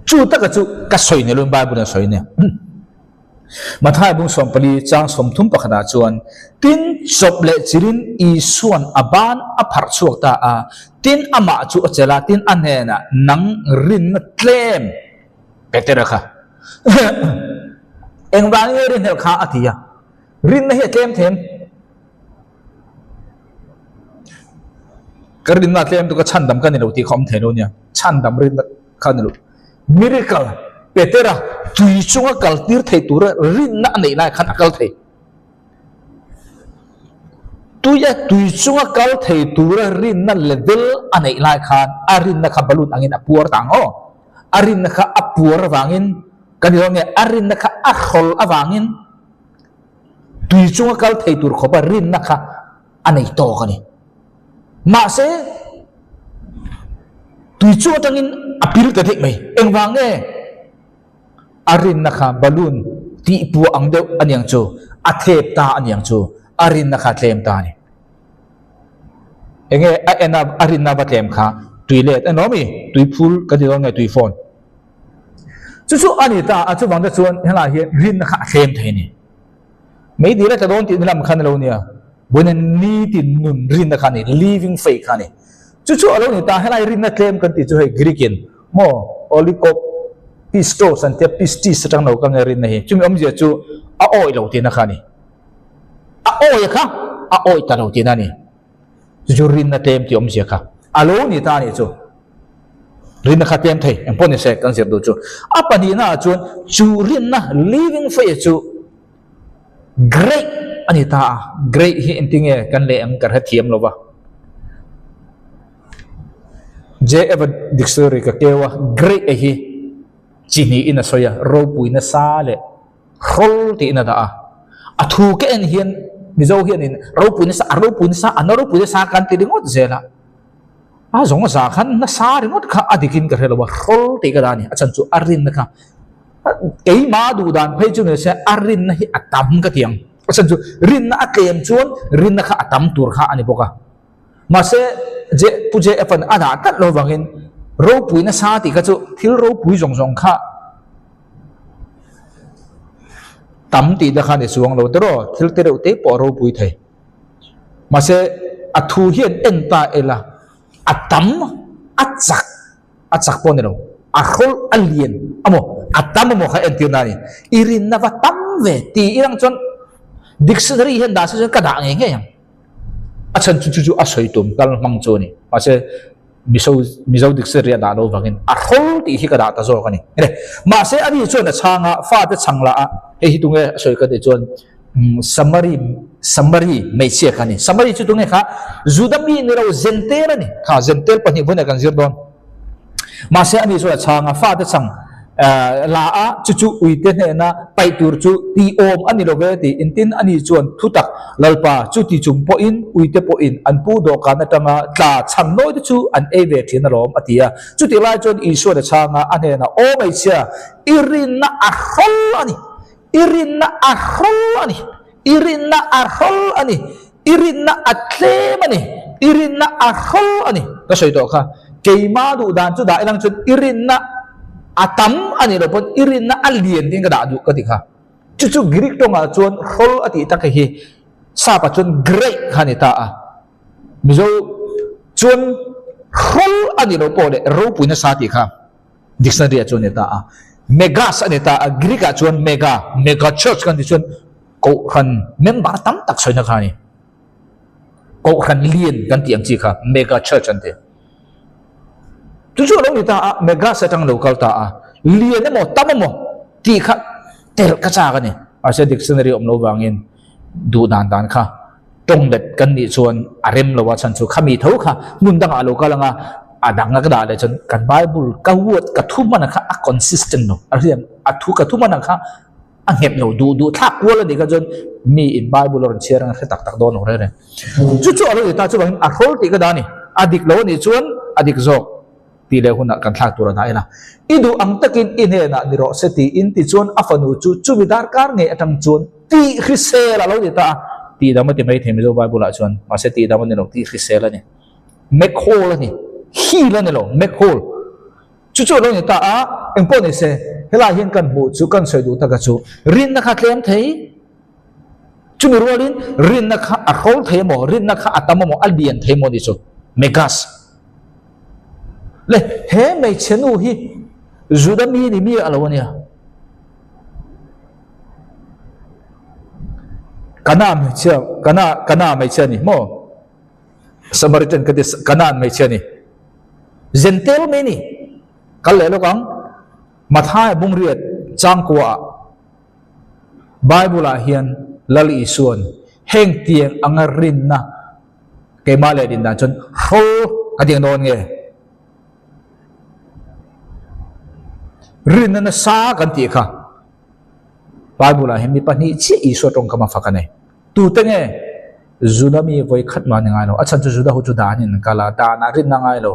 Chu taka chu ka sawi ni loin Bible in a sawi nia. Mathai bung 14 chang 30 pakhatah chuan, Tin, chawp leh chilin Isua'n a ban a pharh chhuak ta a, tin amah chu a chelh a, tin a hnenah, Nang rinna tlem Petera kha engvangin nge rinhlelh kha a ti a, rinna hi a tlem them. Ka rinna tlem chu ka chhandam ka ni lo tih kha awm thei lo nia, chhandam rinna kha ni lo. Miracle Petera tui chunga kal tir thei tura rinna a neih lai khan a kal thei. Tuia tui chunga kal thei tura rinna level a neih lai khan a rinna kha balloon angin a puar ta ang aw. A rinna kha a puar avangin ka ni dawn nge a rinna kha a hrawl avangin Tui chunga kal thei tur khawpa rinna kha a nei tawk a ni. Mahse, tui chung atangin a pil ta daih mai. Engvang nge? A rinna kha balloon tihpuah ang deuh a niang chu, a thep ta a niang chu, a rinna kha a tlem ta a ni. Enge a en a, a rinna va tlem kha tui let a ni lo mi? Tui phul kan ti dawn nge tui fawn? Chu chu a ni ta a, chuvang te chuan helaiah hian rinna kha a thlem thei a ni. Mei dil a tla dawn tihna lam kha ni lo nia, vawiin nitin nun rinna kha a ni, living faith kha a ni. Chu chu a lo ni ta, helai rinna tlem kan tih chu hei Greek in maw oligopistos an tia, pistis atang lo kal nge rinna hi, chumi awmzia chu a awih lo tihna kha a ni. A awih kha a awih ta lo tihna a ni. Chu chu rinna tlem tih awmzia kha a lo ni ta a nih chu. Rinna kha tlem thei, eng pawh ni se kan zir duh chu. A pahnihna ah chuan chu rinna living faith chu great a ni ta a, great hi engtinge kan leh ang ka hrethiam lo va. JF dictionary ka keu a, great a hi chi hnihin a sawi a, ropui nasa leh hrawl tiin a dah a. A thu ka en hian Mizo hianin ropui nasa, a ropui nasa, a na ropui nasa kan ti ringawt zel a. A zawng a za khan nasa ringawt kha a dikin ka hre lo a, hrawl tih ka dah a ni. A chhan chu a rinna kha keimah duh dan phei chu ni se a rinna hi a tam ka ti ang. A chhan chu rinna a tlem chuan rinna kha a tam tur kha a ni bawk a. Mahse J Pu JF an a dah tlat lo vangin ropui nasa tih kha chu thil ropui zawng zawng kha tam tih te kha ni chuang lo tiraw thil te reuh te pawh a ropui thei. Mahse a thu hian en ta ila a tam a chak a chak pawh a ni lo a hrawlh a lian amaw a tam amaw kha entir na a ni. I rinna va tam ve ti ilang chuan dictionary hian dah se chuan ka dah ngei ngei ang. A chhan chu chu chu a sawi tum kal hmang chu a ni. Mahse Mizo Mizo dictionary a dah lo vangin a hrawl tih hi ka dah ta zawk a ni. Mahse ani chuan a chhang a, fate chhang lah a, hei hi tunge a sawi ka tih chuan Samari Samari hmeichhia kha a ni. Samari chu tunge kha Juda mi ni lo Zentel a ni. Kha Zentel pahnih vawiin ah kan zir dawn. Mahse ani chuan a chhang a, fate chhang la a, chu chu uite hnena paih tur chu tih awm a ni lo ve tih intin ani chuan thutak Lalpa chu ti chung pawhin uite pawhin an pu dawhkan atanga tla chhang nawi te chu an ei ve thin alawm a ti a. Chutih lai chuan Isuan a chhang a, a hnenah, Aw hmeichhia, i rinna a hrawl a ni, i rinna a hrawl a ni. I rinna a hrawl a ni. I rinna a tlem a ni. I rinna a hrawl a ni. Ka sawi tawh kha, keimah duh dan chu dah ilang chuan i rinna a tam a nih loh pawn i rinna a lian tiin ka dah duh ka ti kha. Chu chu Greek tawngah chuan hrawl a tih tak hi sap ah chuan great kha a ni ta a. Mizo chuan hrawl a nih loh pawh leh ropui nasa tih kha. Dictionary ah chuan a ni ta a, Megas a ni ta a, Greek ah chuan mega, mega church kan tih chuan kohhran member tam tak sawina kha a ni. Kohhran lian kan tih ang chi kha mega church an ti. Chu chu a lo ni ta a, megas atang lo kal ta a, lian emaw tam emaw tih kha telh ka chak a ni. Mahse dictionary awm lo vangin duh dan dan kha tawng let kan nih chuan a rem lo a chhan chu khami tho kha hmun dangah a lo kal anga a danga ka dah leh chuan kan bible ka word ka thu hman ang kha a consistent lo a hriat a thu ka thu hman ang kha a nghet lo duh duh thlak kual a nih kha chuan mi in bible a rawn chhiar anga hre tak tak dawn lo reng reng chu chu a lo ni ta chuvangin a hrawl tih ka dah a ni a dik lo a nih chuan a dik zawk. Tih leh hunah kan thlak tur a dah ila. I duh ang takin i hnenah ni rawh se tiin tichuan a fanu chu chumi darkar ngei atang chuan tih hrisel a lo ni ta a. Tih dam a ti mai thei Mizo Bible ah chuan, mahse tih dam a ni lo, tih hrisel a ni. Make whole a ni, heal a ni lo, make whole. Chu chu a lo ni ta a, engpawh ni se, helai hian kan hmuh chu, kan sawi duh taka chu, rinna kha tlem thei, Chumi rualin rinna kha a hrawl thei emaw, rinna kha a tam emaw, a lian thei emaw ni chu. Megas. Le, he hmeichhe nu hi Juda mi ni mi a lo ania. Kana hmeichhia, kana, kana hmeichhia ni maw? Samaritan ka ti, Kanaan hmeichhia ni. Zentel mai ni. Kal leh lawk ang. Mathaia bungriat changkua ah. Bible-ah hian Lal Isua'n heng tiang anga rinna keimah leh din dan chuan hrawl a ding dawn nge? Rinna nasa kan tih kha Bible-ah hian mi pahnih chiah Isua tawngkam a fak a nei. Tute nge? Juda mi vawi khat mah a ni ngai lo. A chhan chu Juda ho chu danin an kal a, danah rinna ngai lo.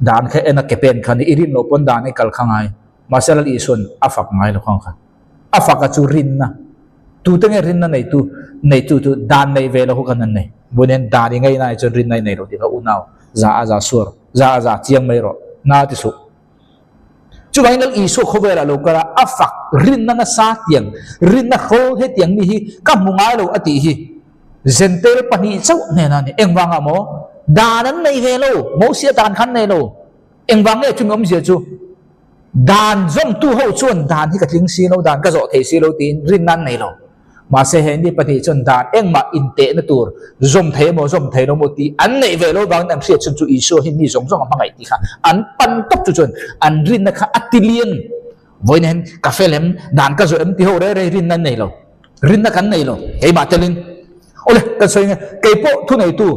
Dan kha en a ke pen kha a ni. I rin loh pawn dan i kal kha ngai. Mahse Lal Isua'n a fak ngai lo khang kha. A fak a chu rinna. Tute nge rinna neitu neitu chu dan nei ve lo kha kan an nei. Vawiin dan i ngei na chuan rinna i nei lo tih kha unau za a za suar za a za chiang mai rawh na ti suh. Chuvangin Lal Isua khawvelah lo kal a, a fak rinna nasa tiang rinna hrawl hetiang mi hi ka hmu ngai lo a tih hi Zentel pahnih chauh hnenah a ni. Engvangah maw? Dan an nei ve lo, Mosia dan kha an nei lo. Engvang nge chumi awmzia chu? Dan zawmtu ho chuan dan hi ka tling si lo, dan ka zawh thei si lo tiin rinna an nei lo. Mahse he ni pahnih chuan dan engmah intehna tur zawm thei emaw zawm thei lo maw tih an neih ve lo vangin an hriat chhun chu Isua hi mi zawng zawng a hmangaih tih kha an pan tawp chu chuan an rinna kha a ti lian. Vawiin hian ka fel em, dan ka zawh em ti ho rei rei rinna an nei lo. Rinna kan nei lo, keimah telin. Awle, kan sawi nge, kei pawh thuneitu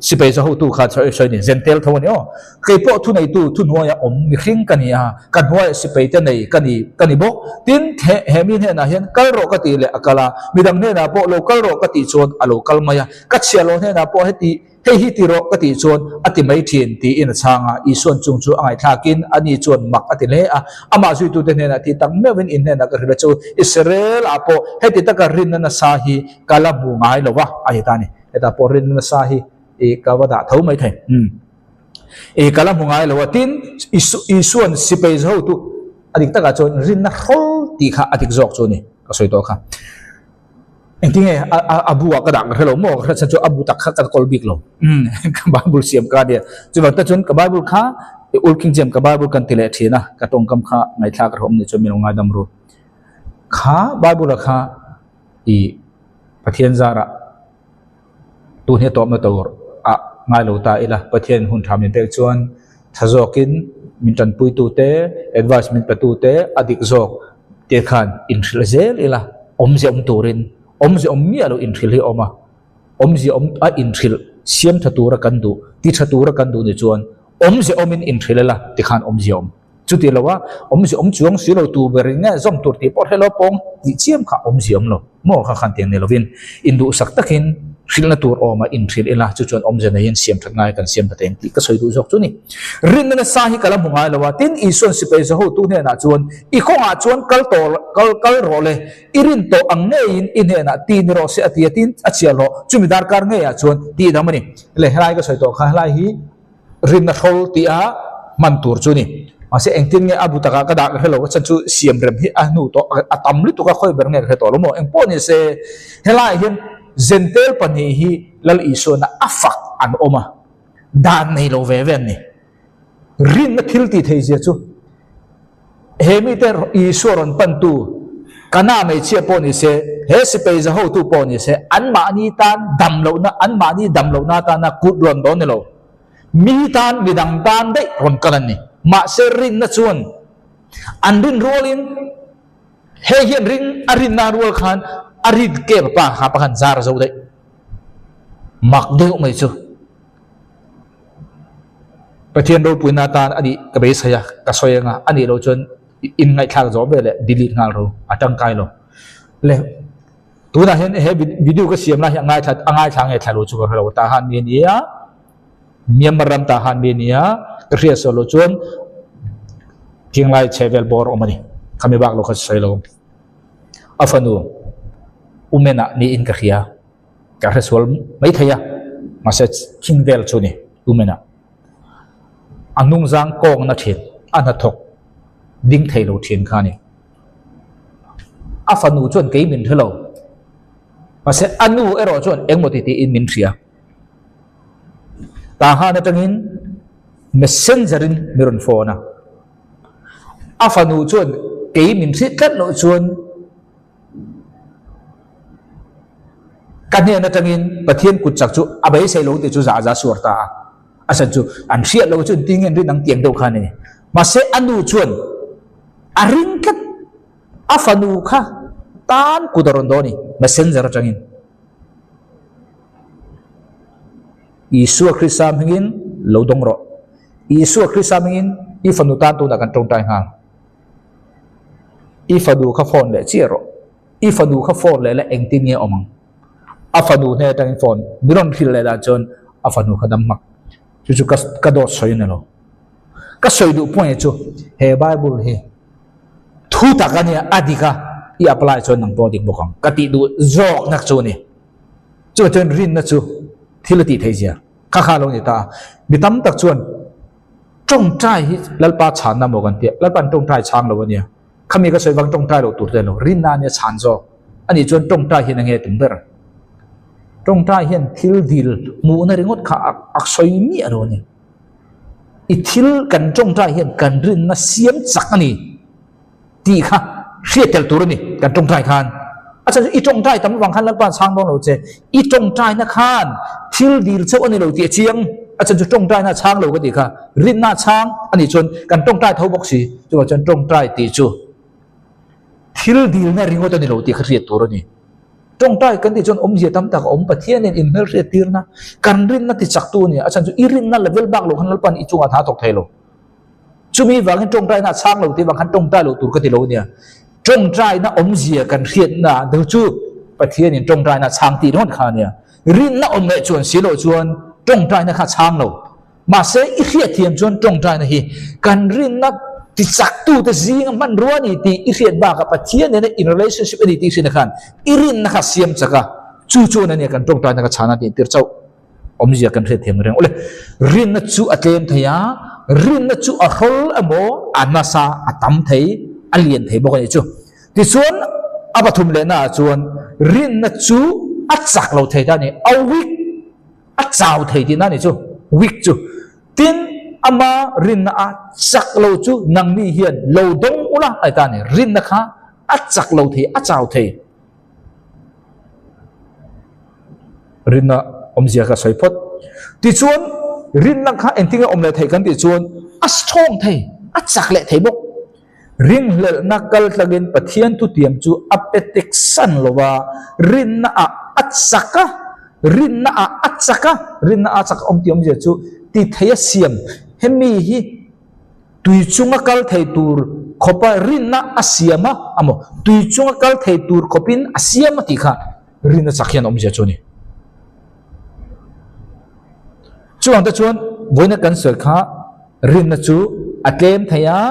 sipai za hotu kha sawi sawi ni, zentel tho a ni aw. Kei pawh thuneitu thuhnuaia awm mihring ka ni a, ka hnuaiah sipai te nei ka ni ka ni bawk. Tin, he he mi hnenah hian kal rawh ka tih leh a kal a, midang hnenah pawh lo kal rawh ka tih chuan a lo kal mai a, ka chhiah loh hnenah pawh heti Hei hi ti rawh ka tih chuan a ti mai thin tiin a chhang a, Isua'n chung chu a ngaihthlakin ani chuan mak a ti hle a, amah zuitute hnenah ti tak meuhin in hnenah ka hrilh a chu, Israel ah pawh heti taka rinna nasa hi ka la hmu ngai lo va a ti ta a ni. Hetah pawh rinna nasa hi i ka va dah tho mai thei. Umm. I ka la hmu ngai lo a, tin Isua'n sipai zahotu a dik takah chuan rinna hrawl tih kha a dik zawk chu a ni, ka sawi tawh kha. Engtinge a bu ah ka dah ka hre lo maw ka hre chhan chu a bu tak kha ka kawl bik lo umm ka bible siam ka nia chuvang te chuan ka bible kha ul king james ka bible kan ti leh thin a ka tawngkam kha ngaihthlak a hrehawm nih chuan min lo ngaidam ru kha bible ah kha ih Pathian zarah Tun hi a tawpna tur ah ngai lo ta ila, Pathian hun tha min pek chuan tha zawkin min tanpuitu te, advice min petu te a dik zawk te khan inhrilh zel ila, awmzia awm turin, awmzia awm miah lo inhrilh hi a awm a, awmzia awm a inhrilh siam tha tura kan duh, ti tha tura kan duh ni chuan awmzia awmin inhrilh ila tikhan awmzia awm. Chuti lo a, awmzia awm chuang si lo tu ber in nge zawm tur tih pawh hre lo pawng tih chiam kha awmzia awm lo maw kha khan tiang ni lovin induhsak takin hrilhna tur awm a inhrilh ila chu chuan awmzia neiin siam that ngai kan siam ta teng tih ka sawi duh zawk chu ni. Rinna nasa hi ka la hmu ngai lo a, tin Isua'n sipai zahotu hnenah chuan i kawngah chuan kal tawh kal kal rawh le, i rin tawh ang ngeiin i hnenah ti ni rawh se a ti a, tin a chhiahhlawh chumi darkar ngeiah chuan tihdam a ni. Le helai ka sawi tawh kha helai hi Rinna hrawl tih a hman tur chu ni. Mahse engtin nge a bu takah ka dah ka hre lo, ka chhan chu siam rem hi a hnu tawh a tam lutuk a khawi ber nge ka hre tawh lo maw. Engpawh ni se helaiah hian Zentel pahnih hi Lal Isuana a fak an awm a, dan nei lo ve ve an ni. Rinna thil tih thei zia chu He mite Isua rawn pantu Kana hmeichhia pawh ni se, he sipai za hotu pawh ni se, anmahni tan dam lohna, anmahni dam lohna atana kut rawn dawn ni lo. Mi tan, midang tan daih rawn kal an ni. Mahse rinna chuan an rin rualin hei hian ring a rinna rual khan a rin kep pa kha pakhan zar zo daih. Mak deuh mai chu. Pathian ropuina atan a nih ka beisei a, ka sawi anga a nih loh chuan in ngaihthlak zawh ve leh delete nghal ro a tangkai lo. Le tunah hian he video ka siam lai hi a ngaithla a ngaithla nge thla lo chu ka hre lo tah han mi a nia Myanmar ram tah han mi a nia ka hriat sawi loh chuan Thinglai chhehvel bawr awm a ni khami bak lo kha sawi lo a fanu Umen ah niin ka hria. Ka hre sual mai thei a, mahse khing vel chu ni tumen ah a hnungzang kawngna thin a hnathawk ding thei lo thin kha a ni. A fanu chuan kei min hre lo, mahse a nu erawh chuan engmaw ti tiin min hria. Tahan atangin messenger in mi rawn phone a, a fanu chuan kei min hrilh tlat loh chuan Ka hnen atangin Pathian kut chak chu a beisei lo tih chu zah zah suar ta a. A chhan chu an hriat lo chu engtin nge an rin ang tiang deuh khan a ni. Mahse a nu chuan a ring tlat a fanu kha tan kut a rawn dawn a ni messenger atangin. Isua Krista hmingin lo dawng rawh. Isua Krista hmingin i fanu tan tunah kan tawngtai nghal. I fanu kha phone leh chiah rawh. I fanu kha phone leh la engtin nge awm ang? A fanu hne atangin phone mi rawn hrilh leh dan chuan a fanu kha dam hmak. Chu chu ka ka dawt sawi a ni lo. Ka sawi duh point chu he Bible hi thu tak a nia a dik a i apply chuan nang pawh a dik bawk ang ka tih duh zawk nak chu a ni. Chuvang chuan rinna chu thil a tih theih zia kha kha a lo ni ta a. Mi tam tak chuan Tawngtai hi Lalpa chhanna maw kan tia, Lalpa'n tawngtai chhang lo a nia. Khami ka sawi vang tawngtai loh tur te lo, rinna ania chhan zawk. Ani chuan tawngtai hian a nge tum ber. Tawngtai hian thil dil hmuhna ringawt kha a sawi miah lo a ni. I thil kan tawngtai hian kan rinna siam chak a ni tih kha hriat tel tur a ni kan tawngtai khan. A chhan chu i tawngtai tam avang khan Lalpa an chhang dawn lo che. I tawngtaina khan thil dil chauh a ni lo tih a chiang. A chhan chu tawngtaina a chhang lo ka tih kha. Rinna a chhang a nih chuan kan tawngtai tho bawk si. Chuvang chuan tawngtai tih chu thil dilna ringawt a ni lo tih kha hriat tur a ni. Tawngtai kan tih chuan awmzia tam tak a awm. Pathianin inhmelhriat tirna, kan rinna tichaktu a ni. A chhan chu i rinna level bak loh khan Lalpa'n i chungah hna a thawk thei lo. Chumi vangin tawngtaina a chhang lo tih vang khan tawngtai lo tur ka ti lo nia. Tawngtaina awmzia kan hriatna deuh chu Pathianin tawngtaina a chhang tih ringawt kha nia. Rinna awm leh chuan si loh chuan tawngtaina kha a chhang lo. Mahse i hriatthiam chuan tawngtaina hi kan rinna tichaktute zinga hmanrua a ni tih i hriat bakah Pathian nena in relationship a ni tih i hriatna khan i rinna kha a siam chak a, chu chuan ania kan tawngtaina kha chhana tih tir chauh. Awmzia kan hriatthiam reng awle. Rinna chu a tlem thei a, rinna chu a hrawl emaw a nasa a tam thei, a lian thei bawk a nih chu. Tichuan a pathum lehna ah chuan rinna chu a chak lo thei ta a ni, a weak, a chau thei tihna a nih chu, weak chu. Tin, ama rinna a chak lo chu nangni hian lo dawng ula a ti ta a ni, rinna kha a chak lo thei, a chau thei. Rinna awmzia ka sawi phawt. Tichuan, rinna kha engtin nge awm leh theih kan tih chuan a strong thei, a chak leh thei bawk. Ringhlelhna kal tlangin Pathian thutiam chu a pe tek san lo va, rinna ah a chak a, rinna ah a chak a, rinna a chak awm tih awmzia chu ti thei a siam. Hemi hi Tui chunga kal thei tur khawpa rinna a siam a, amaw tui chunga kal thei tur khawpin a siam a tih kha rinna chak hian awmzia chu a ni. Chuvang te chuan vawiina kan sawi kha rinna chu a tlem thei a,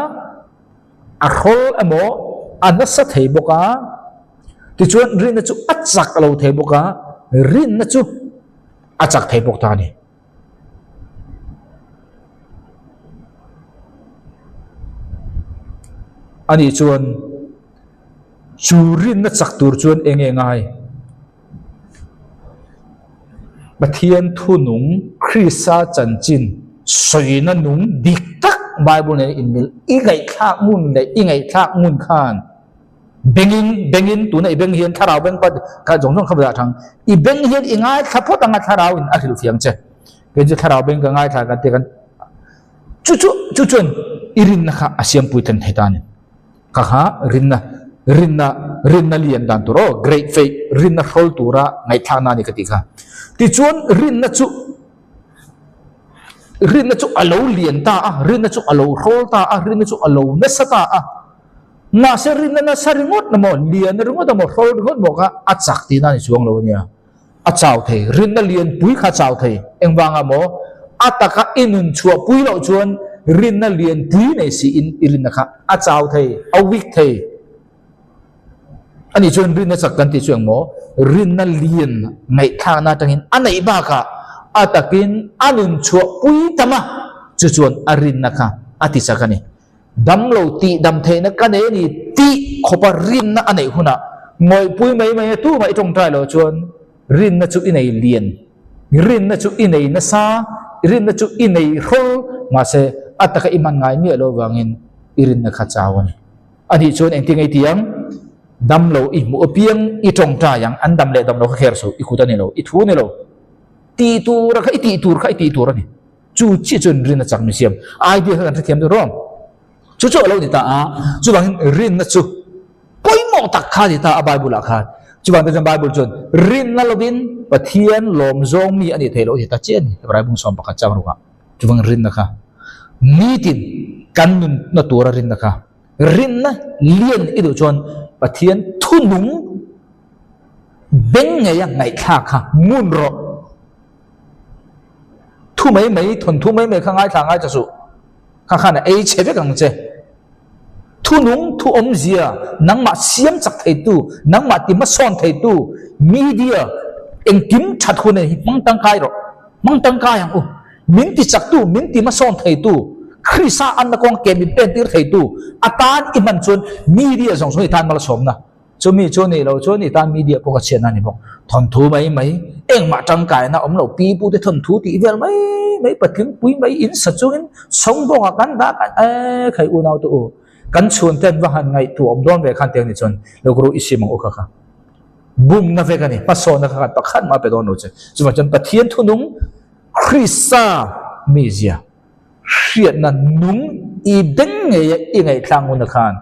a hrawl emaw a nasa thei bawk a, tichuan rinna chu a chak lo thei bawk a, rinna chu a chak thei bawk ta a ni. Ani chuan chu rinna chak tur chuan eng nge ngai? Pathian thunung Krista chanchin sawina nung dik tak Bible nen inmil i ngaihthlak ngun leh i ngaihthlak ngun khan Bengin, bengin, tuna i beng hian thlarau beng pat kha zawng zawng kha dah thang. I beng hian i ngaithla phawt anga thlarau in a hrilh fiang che. Kei chu thlarau beng ka ngaithla kan ti kan chu chu chu chuan i rinna kha a siam pui thleng thei ta ni. Kha kha rinna rinna rinna lian dan tur aw great faith rinna hrawl tura ngaihthlakna a ni ka tih kha. Tichuan rinna chu rinna chu a lo lian ta a, rinna chu a lo hrawl ta a, rinna chu a lo nasa ta a. Mahse rinna nasa ringawt emaw, lian ringawt emaw, hrawl ringawt emaw kha a chak tihna a ni chuang lo a nia. A chau thei, rinna lianpui kha a chau thei. Engvanga maw? A taka i nun chhuahpui loh chuan rinna lianpui nei siin i rinna kha a chau thei, a weak thei. Ani chuan rinna chak kan tih chu eng maw? Rinna lian ngaihthlakna atangin a neih bakah a takin a nun chhuahpui tam a, chu chuan a rinna kha a ti chak a ni. Damlo tih dam theihna ka nei a ni tih khawpa rinna a neih hunah ngawihpui mai mai a tumah i tawngtai loh chuan rinna chu i nei lian, rinna chu i nei nasa, rinna chu i nei hrawl mahse a taka i hman ngai miah loh vangin i rinna kha chau a ni. A nih chuan engtin nge i ti ang? Damlo i hmuh apiang i tawngtai ang, an dam leh dam lo kha kher suh, i kut a ni lo, i thu a ni lo, tih tur kha i tih tur kha i tih tur a ni. Chu chiah chuan rinna chak min siam. Idea kha kan hrethiam deuh rawng. Chu chu a lo ni ta a, chuvangin rinna chu pawimawh tak kha a ni ta a Bible ah khan. Chuvang te chuan Bible chuan rinna lovin Pathian lawm zawng mi a nih theih loh a ti ta chiah a ni, Hebrai bung 11 chang rukah. Chuvangin rinna kha nitin kan nunna tura rinna kha, rinna lian i duh chuan Pathian thunung beng ngeia ngaihthlak kha ngun rawh. Thu mai mai, thawnthu mai mai kha ngaithla ngai ta suh. Kha khan a ei chhe vek ang che. Thu nung, thu awmzia, nangmah siam chak theitu, nangmah ti hmasawn theitu, media engkim that hun hi hmang tangkai rawh. Hmang tangkai ang u. Min ti chaktu, min ti hmasawn theitu, Krista anna kawng ke min pentir theitu atan i hman chuan media zawng zawng i tan malsawmna. Chumi chu nih loh chuan i tan media pawh ka chhiatna a ni bawk. Thawnthu mai mai, engmah tangkaina awm lo, pi pute thawnthu tih vel mai mai, patling pui mai in sa chungin sawng bawkah kan dah kan e khai unau te u, kan chhunte an va han ngaihtuah awm dawn ve khan tiang ni chuan lo ka ru i sim ang u kha kha. Bumna vek a ni. Hmasawnna kha khan pakhat mah a pe dawn lo che. Chuvang chuan Pathian thunung Krista mizia hriatna nung i beng ngeia i ngaihthlak ngunna khan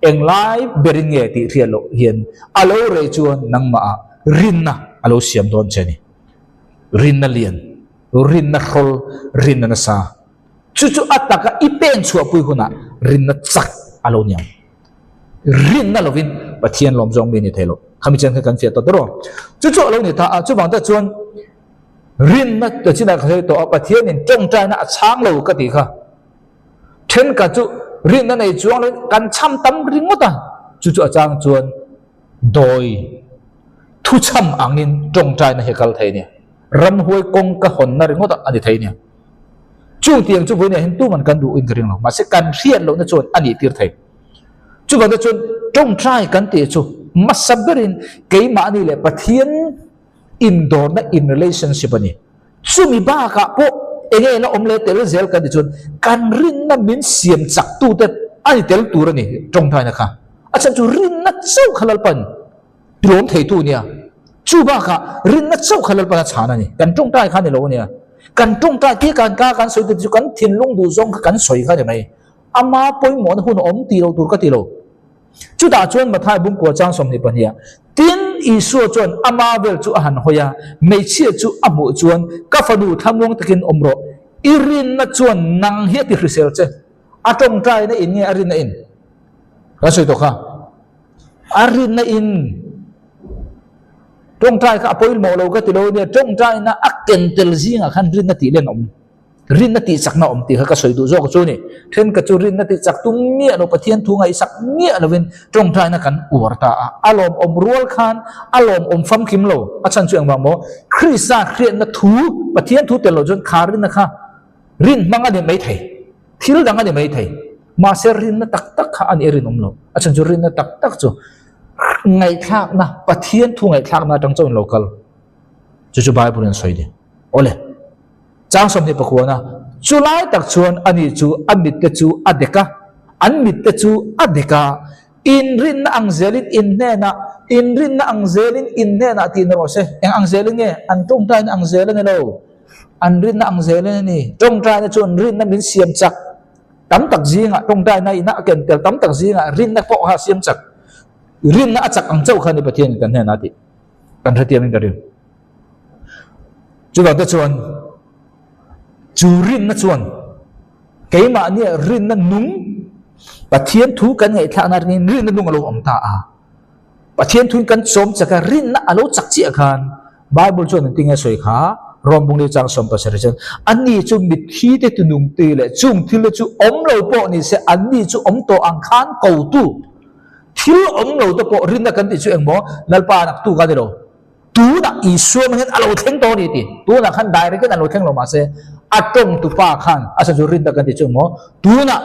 englai berin nge tih hriat loh hian a lo rei chuan nangmahah rinna a lo siam dawn che a ni. Rinna lian, rinna hrawl, rinna nasa. Chu chu a taka i pen chhuahpui hunah rinna chak a lo ni ang. Rinna lovin Pathian lawm zawng mi a ni thei lo. Khami chen kha kan fiah tawh tawh. Chu chu a lo ni ta a, chuvang te chuan rinna ta chinah ka sawi tawh a, Pathianin tawngtaina a chhang lo ka tih kha. Thenkhat chu rinna nei chuang lovin kan chham tam ringawt a, chu chu a chang chuan dawi thuchham angin tawngtaina hi a kal thei a nia. Ramhuai kawngka hawnna ringawt a ni thei a nia. Chung tiang chu vawiin ah hian tuman kan duhin ka ring lo, mahse kan hriat lohna chuan a nih tir thei. Chuvangte chuan tawngtai kan tih chu hmasa berin keimahni leh Pathian indawrna in relationship a ni. Chumi bakah pawh enge la awm leh tel zel kan tih chuan kan rinna min siam chak tute a ni tel tur a ni tawngtaina kha. A chhan chu rinna chauh kha Lalpan Tlawm theitu nia. Chu bakah rinna chauh kha Lalpan a chhan a ni. Kan tawngtai kha a ni lo ania. Kan tawngtai tir kan ka kan sawi te chu kan thinlung duh zawng kha kan sawi kha a ni mai. Ama pawimawhna hun a awm tih lo tur ka ti lo. Chutah chuan Mathai bungkua chang 22 ah, Tin, Isua chuan ama vel chu a han hawi a, hmeichhia chu a hmuh chuan, Ka fanu thlamuang takin awm rawh, i rinna chuan nang hi a ti hrisel che. A tawngtaina in nge a rinna in? Kan sawi tawh kha. A rinna in tawngtai kha a pawimawh lo ka ti lo nia, tawngtaina a ken tel zingah khan rinna tih len a awm, rinna tih chakna a awm tih kha ka sawi duh zawk chu a ni. Thenkhat chu rinna tih chak tum miah lo, Pathian thu ngaihsak miah lovin tawngtaina kan uar ta a, a lawmawm rual khan a lawmawm famkim lo, a chhan chu engvang maw? Krista hriatna thu, Pathian thu tel loh chuan kha rinna kha rin hmang a ni maithei. Thil dang a ni mai thei. Mahse rinna tak tak kha a nih a rinawm lo. A chhan chu rinna tak tak chu ngaihthlakna, Pathian thu ngaihthlakna atang chauhin lo kal. Chu chu Bible in a sawi ni. Awle. Chang 24 a, chu lai tak chuan ani chu a mitte chu a dek a, an mitte chu a dek a, inrinna ang zelin in hnenah, inrinna ang zelin in hnenah tih ni rawh se. Eng ang zelin nge? An tawngtaina ang zel a ni lo. An rinna ang zelin a ni. Tawngtaina chuan rinna min siam chak tam tak zingah, tawngtaina ina a ken tel tam tak zingah rinna pawh kha a siam chak. Rinna a chak ang chauh kha a ni Pathianin kan hnenah tih kan hrethiamin ka ring. Chuvang te chuan chu rinna chuan keimahnia rinna nung Pathian thu kan ngaihthlakna ringin rinna nung a lo awm ta a. Pathian thuin kan chawm chak a, rinna a lo chak chiah khan Bible chuan engtin nge a sawi kha? Rom bung leh chang 17 chuan, Ani chu mitthi te tinungti leh chung thil te chu awm lo pawh ni se, anni chu awm tawh ang khan kotu thil awm lo te pawh rinna kan tih chu engmaw Lalpa naktu ka ni lo. Tunah Isua hmang hian a lo thleng tawh a ni ti. Tunah khan direct in a lo thleng lo mahse a tawngtupa khan a sawi chu rinna kan tih chu engmaw tunah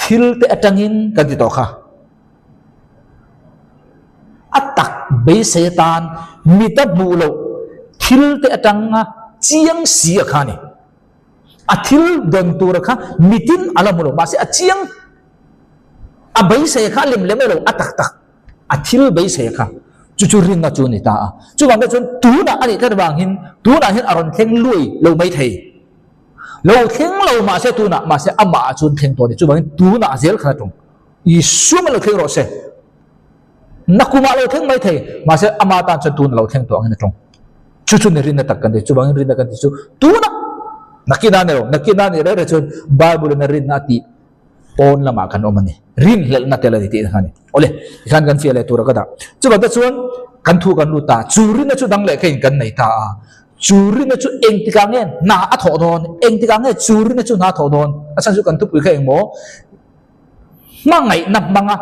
thil te atangin kan ti tawh kha. A tak beisei atan mita hmuh loh thil te atanga chiang si a kha a ni. A thil dawn tur kha mitin a la hmu lo, mahse a chiang, a beisei kha a lem lem lo, a tak tak a thil beisei kha chu chu rinna chu a ni ta a. Chuvang te chuan tunah a nih tlat avangin tunah hian a rawn thleng luai lo mai thei. Lo thleng lo mahse tunah, mahse amah ah chuan thleng tawh a ni. Chuvangin tunah zel khan a tum. Isua lo thleng rawh se. Nakumah lo thleng mai thei, mahse ama tan chuan tun lo thleng tawh angin a tawng. Chu chu ni rinna tak kan ti, chuvangin rinna kan ti chu tunah nakina ni lo, nakina ni reng reng chuan Bible in a rinna a tih pawn lamah kan awm a ni. Rinhlelhna tel a ni tih kha a ni. Awle, tikhan kan fiah leh tura ka dah. Chuvang te chuan kan thu kan lut ta, chu rinna chu dang leh kha in kan nei ta a. Chu rinna chu engtikah nge hna a thawh dawn? Engtikah nge chu rinna chu hna a thawh dawn? A chhan chu kan thupui kha engmaw? Hmangaihna hmanga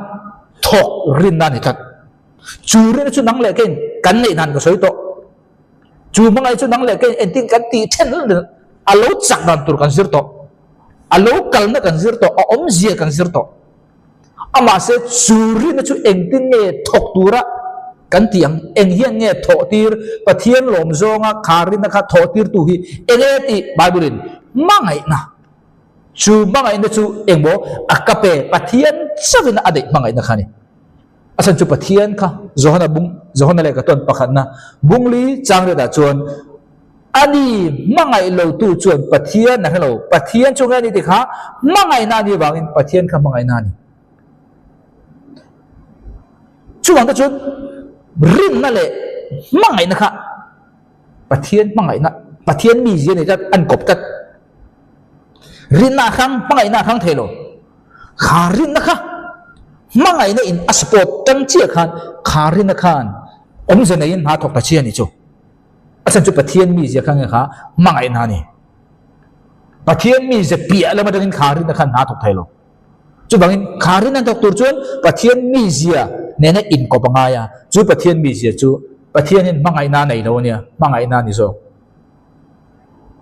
thawk rinna a ni tlat. Chu rinna chu nang leh keiin kan neih dan ka sawi tawh. Chu hmangaih chu nang leh keiin engtin kan tih then a lo chak dan tur kan zir tawh. A lo kalna kan zir tawh, a awmzia kan zir tawh. Amahse chu rinna chu engtin nge thawk tura kan tih ang, eng hian nge thawh tir, Pathian lawm zawnga kha rinna kha thawh tirtu hi enge tih Bible-in hmangaihna Chu hmangaihna chu engmaw a ka pe Pathian chauhin a neih hmangaihna kha a ni. A chhan chu Pathian kha Johana bung Johana lehkha tawn pakhatna bungli chang riatah chuan ani hmangaih lotu chuan Pathian a hre lo. Pathian chu nge a ni tih kha hmangaihna a nih avangin Pathian kha hmangaihna a ni. Chuvang te chuan rinna leh hmangaihna kha Pathian hmangaihna, Pathian mizia ni tlat, an kawp tlat. Rinna a hrang, hmangaihna a hrang thei lo. Kha rinna kha hmangaihna in a support tang chiah khan kha rinna khan awmze neiin hna thawk ta chiah a ni chu. A chhan chu Pathian mizia kha nge kha hmangaihna a ni. Pathian mizia piah lam atangin kha rinna khan hna thawk thei lo. Chuvangin kha rinna thawk tur chuan Pathian mizia nena inkawp a ngai a, chu Pathian mizia chu Pathianin hmangaihna a nei lo a nia, hmangaihna a ni zawk.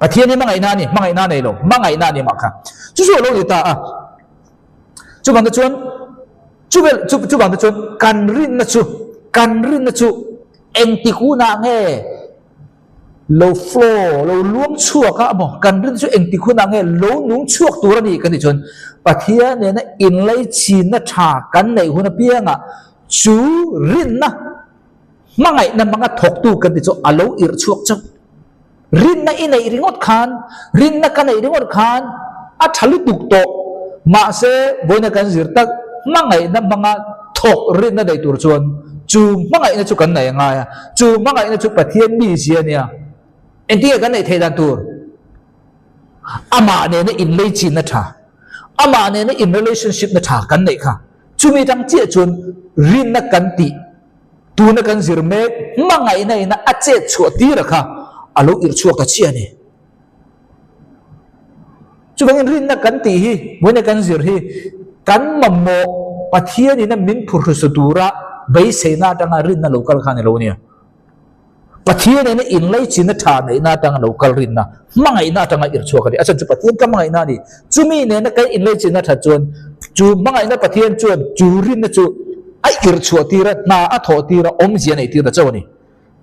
Pathian hi hmangaihna a ni, hmangaihna a nei lo, hmangaihna a ni mah kha. Chu chu a lo ni ta a. Chuvang te chuan chuvel chu chuvang te chuan kan rinna chu kan rinna chu engtik hunah nge lo flow lo luang chhuak a maw kan rinna chu engtik hunah nge lo nung chhuak tur a ni kan tih chuan Pathian nena inlaichinna tha kan neih hun apiangah chu rinna Hmangaihna hmanga thawktu kan ti chu a lo irh chhuak chauh. Rinna i neih ringawt khan, rinna ka neih ringawt khan a tha lutuk tawh. Mahse, vawiina kan zir tak hmangaihna hmanga thawk rinna nei tur chuan chu hmangaihna chu kan nei a ngai a. Chu hmangaihna chu Pathian mizia a nia. Engtinge kan neih theih dan tur? Amah nena inleichinna tha, amah nena in relationship na tha kan neih kha. Chumi tang chiah chuan rinna kan tih Tuna kan zir mek hmangaihna ina a chet chhuah tir a kha a lo irh chhuak ta chiah a ni. Chuvangin rinna kan tih hi, vawiina kan zir hi kan mamawh Pathian ina min phurhrusu tura beiseina atanga rinna lo kal kha a ni lo nia. Pathian ina inlaichinna tha neihna atanga lo kal rinna, hmangaihna atanga irh chhuak a ni. A chhan chu Pathian ka hmangaihna a ni. Chumi nena kan inlaichinna that chuan chu hmangaihna Pathian chuan chu rinna chu a irh chhuah tir a, hna a thawh tir a, awmzia a neih tir ta chauh a ni.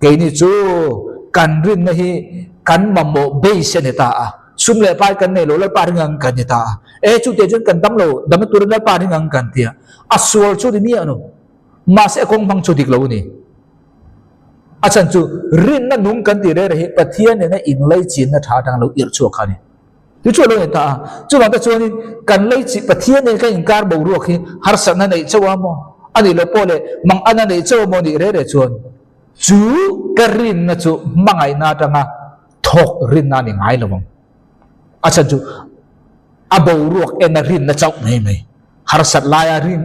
Keini chu kan rinna hi kan mamawh base a ni ta a, sum leh pai kan nei lo, Lalpa ring ang kan ni ta a. E chutiang chuan kan dam lo, damna turin Lalpa ring ang kan ti a, a sual chu ni miah lo. Mahse a kawng hmang chu dik lo a ni. A chhan chu rinna nung kan tih reng reng hi Pathian nena inlaichinna tha atanga lo irh chhuak kha a ni. Chu chu a lo ni ta a. Chuvang te chuanin kan leichi Pathian nen kan inkar boruak hi harsatna neih chauh a maw? A nih loh pawh leh mangana neih chauh a maw nih reng reng chuan chu ka rinna chu hmangaihna atanga thawk rinna a ni ngai lo ang. A chhan chu a boruak ena rinna chauh mai mai. Harsat laia rin,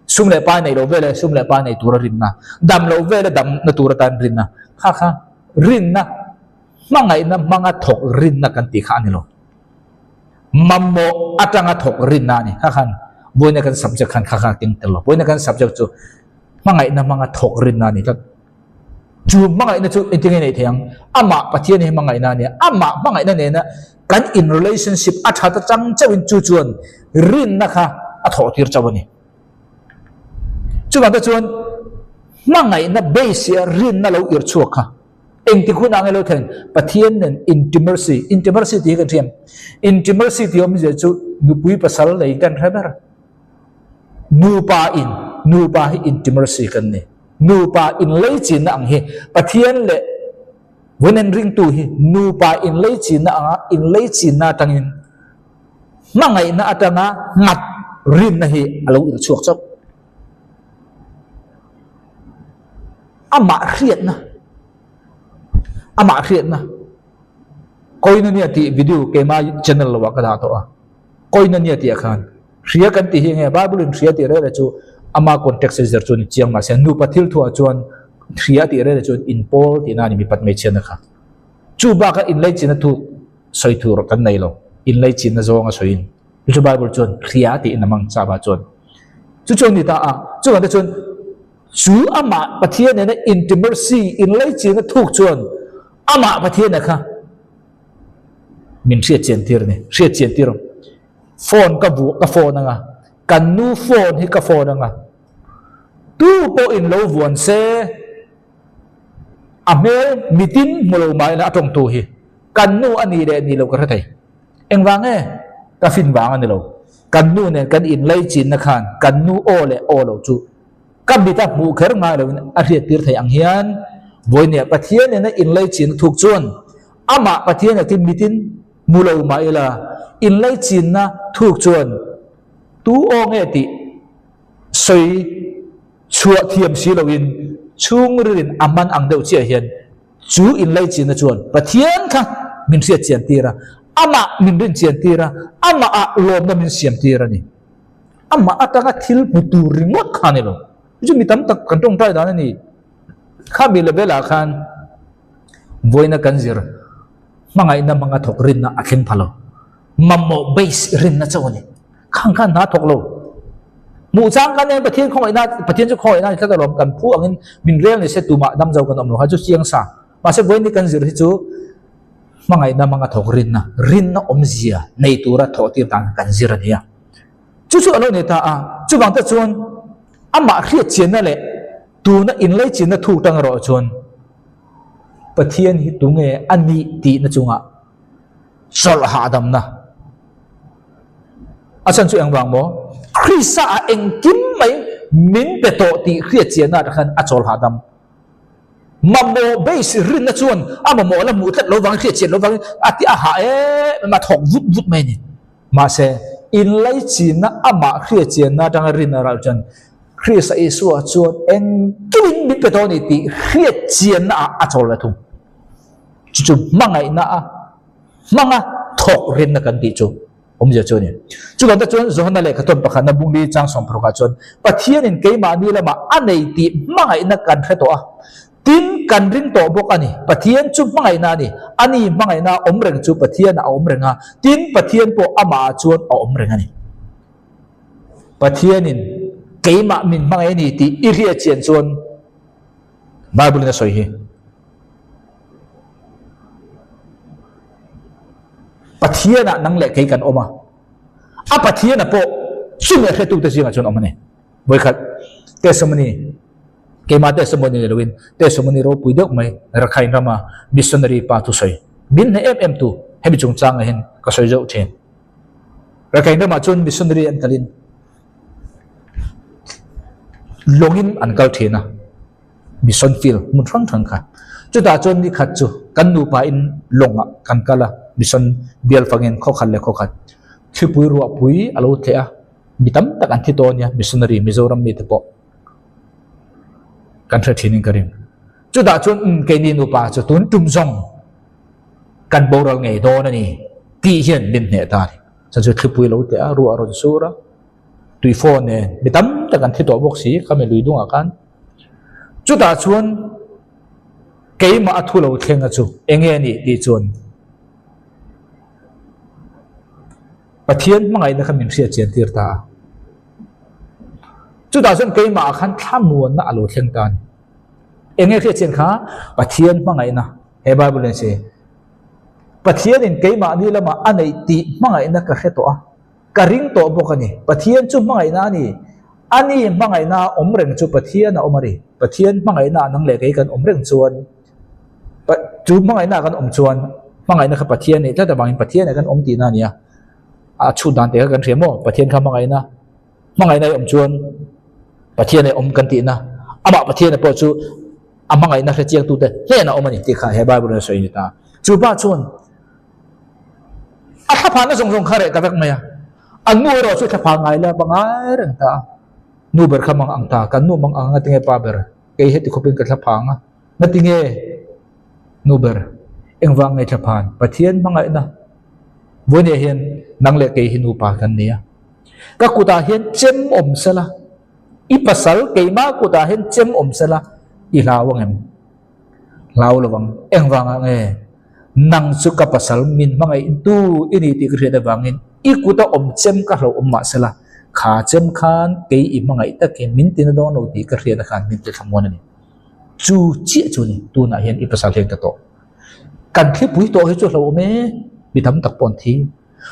sum leh pai neih loh veleh sum leh pai nei tura rinna, dam loh veleh damna tur atan rinna kha kha rinna Hmangaihna hmanga thawk rinna kan tih kha a ni lo. Mamawh atanga thawk rinna a ni. Kha khan vawiina kan subject khan kha kha a keng tel lo. Vawiina kan subject chu hmangaihna hmanga thawk rinna a ni tlat. Chu hmangaihna chu engtin nge neih theih ang? Amah Pathian hi hmangaihna a ni a. Amah hmangaihna nena kan in relationship a that atang chauhin chu chuan rinna kha a thawh tir chauh a ni. Chuvang te chuan hmangaihna base ah rinna lo irh chhuak kha Engtik hunah nge lo thlen? Pathian nen intimacy, intimacy tih hi kan hriam. Intimacy tih awmzia chu nupui pasal nei kan hre ber. Nupa in, nupa hi intimacy kan ni. Nupa inleichinna ang hi Pathian leh Vuinen ringtu hi nupa inleichinna anga inleichinna atangin hmangaihna atanga nghat rinna hi a lo irhchhuak chauh. Amah hriatna Amah hriatna Koinonia tih video keima channel lovah ka dah tawh a. Koinonia tih ah khan hria kan tih hi enge Bible in hria tih rel chu ama context a zir chu ni chiang mahse nupa thil thuah chuan hria tih rel chuan inpawl tihna a ni mipat hmeichhiatna kha. Chu bakah inlaichinna thuk sawi tur kan nei lo inlaichinna zawnga sawiin. Chu chu Bible chuan hria tiin a hmang chah chuan chu chu a ni ta a. Chuvang te chuan chu amah Pathian nena intimacy, inlaichinna thuk chuan amah Pathiana kha min hriat chian tir a ni. Hriat chian tir ang. Phone ka vuah ka phone anga kan nu phone hi ka phone anga tu pawhin lo vuan se a hmel mitin hmu lo mah ila a tawngtu hi kan nu a nih leh nih loh ka hre thei. Engvang nge? Ka fin vang a ni lo. Kan nu nen kan inlaichinna khan kan nu aw leh aw lo chu. Ka mita hmuh kher ngai loin a hriattir thei ang hian vawinia Pathian nena inlaichinna thuk chuan amah Pathian akin mitin hmu lo mah ila inlaichinna thuk chuan tu aw nge tih sawi chhuah thiam si loin chhungrilin a man ang deuh chiah hian chu inlaichinna chuan Pathian kha min hriatchian tir a, amah min rinchian tir a, amahah lawmna min siam tir a ni. Amah atanga thil hmu tur ringawt kha a ni lo. Chu mi tam tak kan tawngtai dan a ni. Khami level ah khan vawiina kan zir hmangaihna hmanga thawk rinna a thleng pha lo. Mamawh base rinna chauh a ni. Khang khan hna thawk lo. Hmuh chang kan nen Pathian khawngaihna, Pathian chu khawngaihna a ni tlat alawm. Kan phu angin min rel ni se tumah dam zo kan awm lo kha chu chiang sa. Mahse vawiin ni kan zir hi chu hmangaihna hmanga thawk rinna, rinna awmzia nei tura thawh tir dan kan zir a ni a. Chu chu a lo ni ta a, chuvang te chuan amah hriat chianna leh tuna inlaichinna thuk tang erawh chuan Pathian hi tunge a nih tihna chungah chawlh hahdamna a chhan chu engvang maw? Krista ah engkim mai min pe tawh tih hriat chianna atang khan a chawl hahdam. Mamawh base rinna chuan a mamawh la hmuh tlat lo vangin hriat chian lo vangin a ti a hah em em a thawk vut vut mai a ni. Mahse, inlaichinna amah hriatchianna atanga rin a ralh chuan Krista Isua chuan engkimin min pe tawh a ni tih hriatchianna ah a chawl ve thung. Chu chu hmangaihna a hmanga thawk rinna kan tih chu awmzia chu a ni. Chuvang te chuan Johana lehkha tawn pakhatna bungli chang sawmparukah chuan Pathianin keimahni lamah a nei tih hmangaihna kan hre tawh a. Tin, kan ring tawh bawk a ni. Pathian chu hmangaihna a ni. A ni hmangaihna a awm reng chu Pathianah a awm reng a, tin, Pathian pawh amahah chuan a awm reng a ni. Pathianin keimah min hmangaih a ni tih i hriat chian chuan Bible-in a sawi hi. Pathianah nang leh kei kan awm a, a Pathiana pawh chumi a hretute zingah chuan awm a ni. Vawikhat testimony Keimah testimony ni loin testimony ropui deuh mai Rakhine rama missionary pa thusawi min hneh em em tu hemi chungchangah hian ka sawi zauh thin. Rakhine ramah chuan missionary an kalin lawngin an kal thin a, mission field hmun hrang hrang kha. Chutah chuan ni khat chu kan nupa in lawngah kan kal a, mission bial fangin khaw khat leh khaw khat thlipui ruahpui a lo tleh a, mi tam tak an thi tawh a nia missionary Mizoram mite pawh. Kan hre thin in ka ring. Chutah chuan umm keini nupa chu tun tum zawng kan boral ngei dawn a ni tih hian min hneh ta a ni. Chuan chu thlipui lo teh a, ruah a rawn sur a, tui phone nen mi tam tak an thi tawh bawk si kha mi lui dungah khan. Chutah chuan keimah a thu lo thleng a chu eng nge a nih tih chuan Pathian hmangaihna kha min hriat chian tir ta a. Chutah chuan keimah ah khan thlamuanna a lo thleng ta a ni. Eng nge hriat chian kha? Pathian hmangaihna, he Bible in a sawi. Pathianin keimahni lamah a neih tih hmangaihna ka hre tawh a, ka ring tawh bawk a ni. Pathian chu hmangaihna a ni. A ni hmangaihna a awm reng chu Pathian a awm a ni. Pathian hmangaihna ah nang leh kei kan awm reng chuan, chu hmangaihna ah kan awm chuan hmangaihna kha Pathian neih tlat avangin Pathian ah kan awm tihna a ni a. A chhut dan teh kha kan hria maw? Pathian kha hmangaihna, hmangaihna i awm chuan Pathian i awm kan tihna, amah Pathiana pawh chu a hmangaihna hre chiangtute hnenah awm a ni tih kha he Bible-in a sawi a ni ta. Chu pa chuan a thlaphahna zawng zawng kha reh ta vek mai a, a nu erawh chu thlaphah ngai la pangai reng ta a, nu ber kha mang ang ta, kan nu mang ang a tinge pa ber, kei heti khawpin ka thlaphah ang a, ngatinge nu ber, engvang nge thlaphan, Pathian hmangaihna Vawinia hian nang leh kei hi nupa kan ni a. Ka kutah hian chem awm sela, i pasal keimah kutah hian chem awm sela, i hlau ang em? Hlau lo ang. Engvangah nge? Nang chu ka pasal min hmangaihtu i ni tih ka hriat avangin i kuta awm chem ka hlauh awm mah sela, kha chem khan kei i hmangaih takin min tina dawn lo tih ka hriat akhan min ti thlamuan a ni. Chu chiah chu ni, tunah hian i pasal hian ka tawh. Kan thlipui tawh hi chu hlauhawm e, mi tam tak pawh an thi.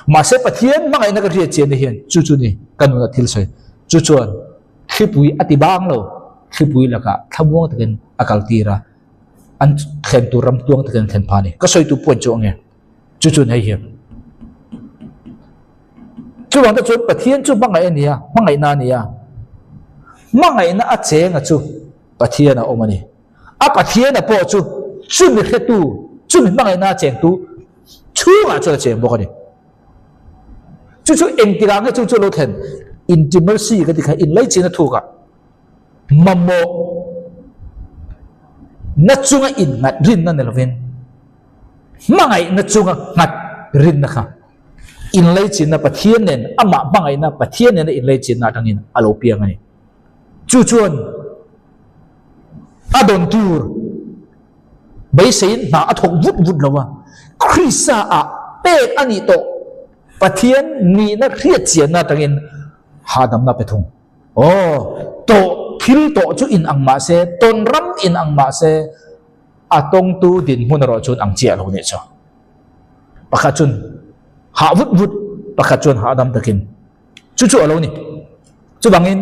Mahse Pathian hmangaihna ka hriat chian na hian chu chu ni ka nuna thil sawi. Chu chuan thlipui a ti bang lo, thlipui lakah thlamuang takin a kal tir a, an thlen tur ram tuang takin an thlen phah a ni. Ka sawi tu point chu ang e. Chu chuan hei hi. Chuvang te chuan Pathian chu hmangaih a ni a, hmangaihna a ni a. Hmangaihna a chenga chu Pathian a awm a ni. A Pathiana pawh chu chumi hretu, chumi hmangaihna a chengtu chhungah chuan a cheng bawk a ni. Chu chu engtikah nge chu chu lo thlen? Intimacy ka ti kha inlaichin a thukah mamawh na chunga innghat rinna ni lovin hmangaihna chunga nghat rinna kha inlaichinna Pathian nen amah hmangaihna Pathian nena inlaichinna atangin a lo piang a ni. Chu chuan a dawn tur beiseiin hna a thawk vut vut lo a, Krista ah pek a nih tawh Pathian nihna hriat chianna atangin hahdamna pe thung. Aw, tawh thil tawh chu in ang mah se, tawn ram in ang mah se, a tawngtu dinhmun erawh chuan ang chiah lo nih chu. Pakhat chuan hah vut vut, pakhat chuan hahdam takin. Chu chu a lo ni. Chuvangin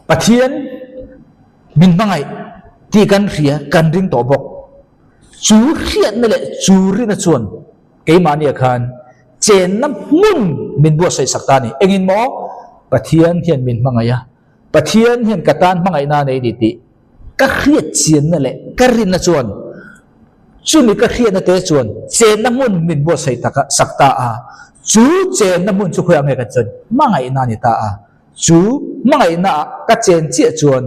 Pathian min hmangaih tih kan hria, kan ring tawh bawk. Chu hriatna leh chu rina chuan keimahniah khan chenna hmun min buatsaih sak ta a ni. Engin maw? Pathian hian min hmangaih a, Pathian hian ka tan hmangaihna a nei ni tih ka hriat chianna leh ka rinna chuan chumi ka hriatna te chuan chenna hmun min buatsaih tak a, sak ta a. Chu chenna hmun chu khawiah nge ka chuan hmangaihna a ni ta a. Chu hmangaihna ah ka chen chiah chuan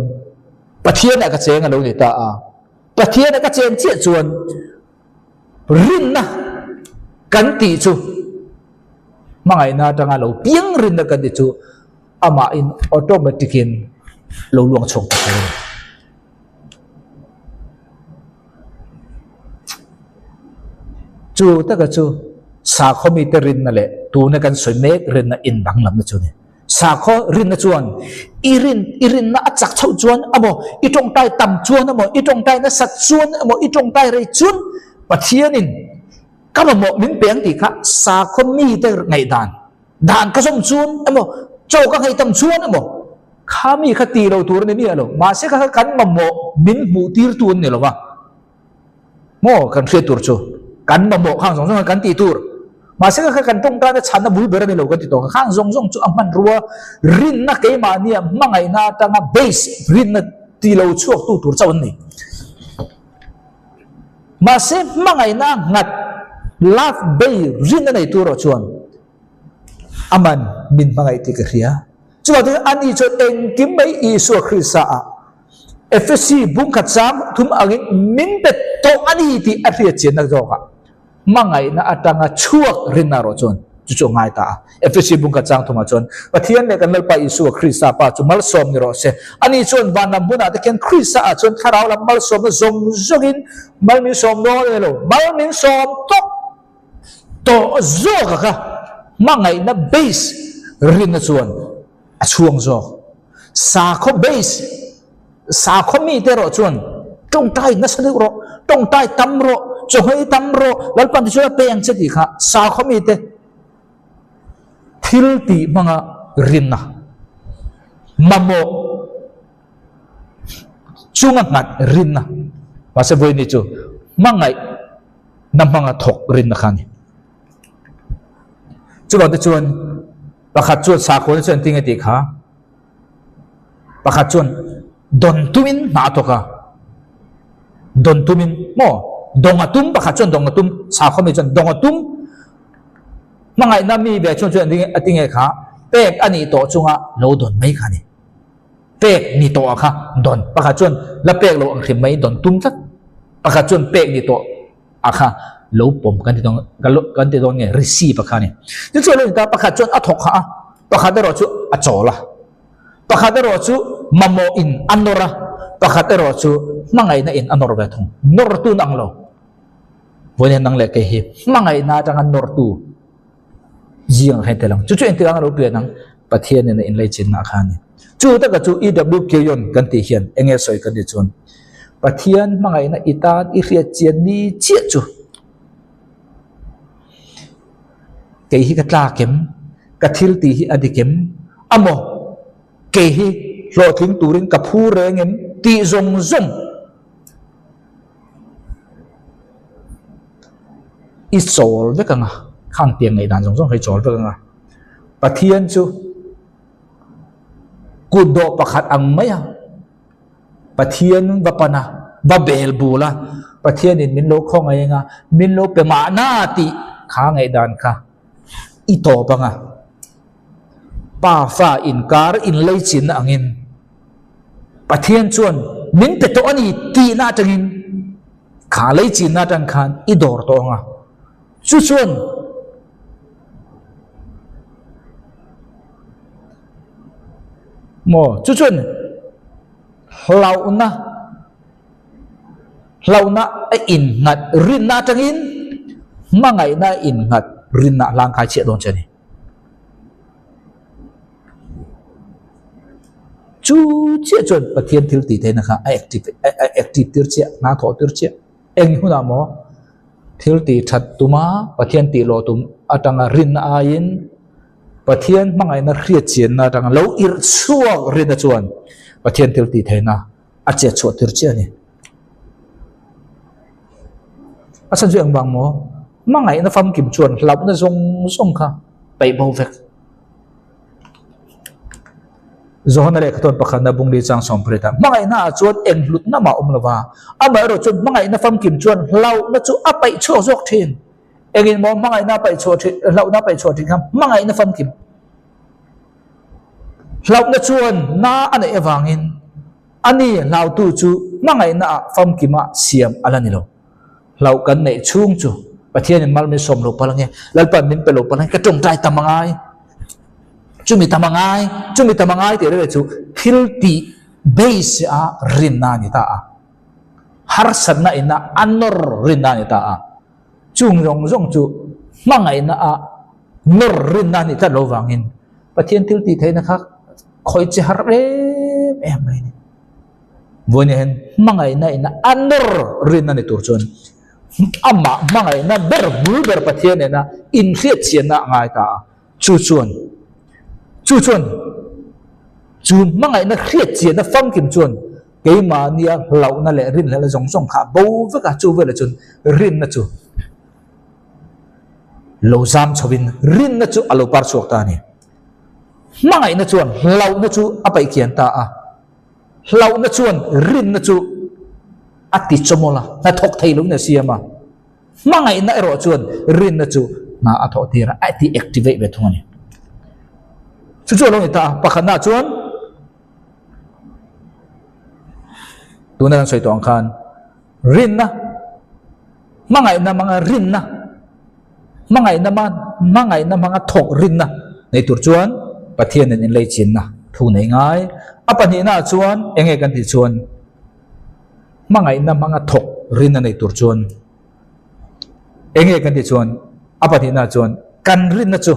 Pathianah ka cheng a lo ni ta a. Pathianah ka chen chiah chuan rinna kan tih chu hmangaihna atanga lo piang rinna kan tih chu amahin automatic in lo luang chhuak ta thei a ni. Chu taka chu sakhaw mite rinna leh tuna kan sawi mek rinna indanglamna chu a ni. Sakhaw rinna chuan i rin i rinna a chak chhoh chuan emaw i tawngtai tam chuan emaw i tawngtai nasat chuan emaw i tawngtai rei chuan Pathianin ka mamawh min pe ang tih kha sakhaw mite ngaihdan Dan ka zawm chuan emaw, chaw ka ngei tam chuan emaw, kha mi kha ti lo tur a ni miah lo. Mahse kha kha kan mamawh min hmuh tir tu an ni lo va. Maw kan hriat tur chu kan mamawh khang zawng zawng kha kan tih tur. Mahse kha kha kan tawngtaina chhanna bul ber a ni lo kan ti tawh. Khang zawng zawng chu a hmanrua rinna keimahnia hmangaihna atanga base rinna ti lo chhuak tu tur chauh an ni. Mahse hmangaihna nghat love bay rinna nei tur erawh chuan Aman min hmangaih tih ka hria. Chuvang chuan ani chuan engkim mai Isua Krista ah Efesi bungkhat sang thum angin min pe tawh a ni tih a hriat chianna zawkah hmangaihna atanga chhuak rinna erawh chuan chu chu a ngai ta a. Efesi bungkhat sang thumah chuan Pathian leh kan Lalpa Isua Krista Pa chu malsawm ni rawh se. Ani chuan van lam hunah te khian Krista ah chuan thlarau lam malsawmna zawng zawngin mal min sawm dawn a ni lo, mal min sawm tawp. Tawh zawk a kha hmangaihna base rinna chuan a chhuang zawk. Sakhaw base, sakhaw mite erawh chuan tawngtai nasa deuh rawh, tawngtai tam rawh, chawhmei tam rawh, Lalpan ti chuan a pe ang che tih kha sakhaw mite thil tih hmanga rinna mamawh chunga nghat rinna mahse vawiin ni chu hmangaih na hmanga thawk rinna kha a ni. Chuvang te chuan pakhat chuan sakhaw te chuan tinge tih kha pakhat chuan dawn tumin hna a thawk a, dawn tumin maw dawng a tum pakhat chuan dawng a tum sakhaw mi chuan dawng a tum hmangaihna mi ve chuan chuan a tinge kha pek a nih tawh chunga lo dawn mai kha a ni. Pek ni tawh ah kha dawn pakhat chuan la pek lo ang hrim mai dawn tum tlat pakhat chuan pek ni tawh ah kha lo pawm kan ti dawn kan ti dawn nge receive a kha ni chu chu lo ni ta pakhat chuan a thawk kha a pakhat erawh chu a chawl a pakhat erawh chu mamawh in a nawr a pakhat erawh chu hmangaihna in a nawr ve thung nawr tun ang lo vawiin nang leh kei hi hmangaihna atanga nawr tu Zing ang tel ang. Chu chu engtik anga lo pian ang? Pathian in a inleichinna kha a ni. Chu taka chu EW Keyon kan tih hian eng nge sawi kan tih chuan Pathian hmangaihna i tan i hriat chian ni chiah chu kei hi ka tlak em? Ka thil tih hi a dik em? Amaw kei hi hlawhtling turin ka phu reng em? Tih zawng zawng I chawl vek ang a, khang pian ngaih dan zawng zawng kha i chawl vek ang a. Pathian chu Kutdawh pakhat ang mai a, Pathian va pan a, va bel bul a, Pathianin min lo khawngaih eng a, min lo pe mahna tih kha ngaihdan kha i tawp ang a. Pa fa inkar inleichinna angin Pathian chuan min pe tawh a ni tihna atangin kha leichinna atang khan i dawr tawh ang a. Chu chuan Maw chu chuan hlauhna hlauhna a innghat rinna atangin hmangaihna a innghat rinna a hlangkai chhiah dawn che a ni. Chu chiah chuan Pathian thil tih theihna kha a active a active tir chiah hna thawh tir chiah. Eng hunah maw thil tih that tuma Pathian tih lawh tum atanga rinna aiin Pathian hmangaihna hriatchianna atanga lo irh chhuak rinna chuan Pathian thil tih theihna a chet chhuah tir chiah a ni. A chhan chu engvang maw? Hmangaihna famkim chuan hlauhna zawng zawng kha paih bo vek. Johana lehkhathawn pakhatna bungli chang sawmpariatah hmangaihna ah chuan eng hlutna mah a awm lo va, amaherawh chuan hmangaihna famkim chuan hlauhna chu a paih chhuak zawk thin. Engin maw hmangaihna a paih chhuah thin, hlauhna a paih chhuah thin kha hmangaihna famkim. Hlauhna chuan na a neih avangin ani hlautu chu hmangaihna ah famkima siam a la ni lo. Hlauh kan neih chhung chu Pathianin mal min sawm lo palh ange, Lalpan min pe lo palh ange, ka tawngtai tam angai, chumi tam angai, chumi tam angai tih rere chu thil tih base a rinna a ni ta a, harsatna ina a nawr rinna a ni ta a, chung zawng zawng chu hmangaihna a nawr rinna a nih tlat lo vangin Pathian thil tih theihna kha khawi che har em em mai a ni. Vawiin hian hmangaihna in a nawr rin a ni tur chuan amah hmangaihna ber bul ber Pathian nena inhriatchianna a ngai ta a, chu chuan chu chuan chu hmangaihna hriatchianna famkim chuan keimahnia hlauhna leh rinhlelhna zawng zawng kha a bo vek a, chu velah chuan rinna chu lo zam chhovin rinna chu a lo par chhuak ta a ni. Hmangaihna chuan hlauhna chu a paih kian ta a. Hlauhna chuan rinna chu a ti chawmawlh a, hna thawk thei loin a siam a. Hmangaihna erawh chuan rinna chu hna a thawh tir a, a ti activate ve thung a ni. Chu chu a lo ni ta a, pakhatna chuan tuna kan sawi tawh ang khan rinna, hmangaihna hmanga rinna, Hmangaihna hma hmangaihna hmanga thawk rinna nei tur chuan Pathianin inleichinna thu nei ngai. A pahnihnaah chuan eng nge kan tih chuan hmangaihna hmanga thawk rinna nei tur chuan eng nge kan tih chuan a pahnihnaah chuan kan rinna chu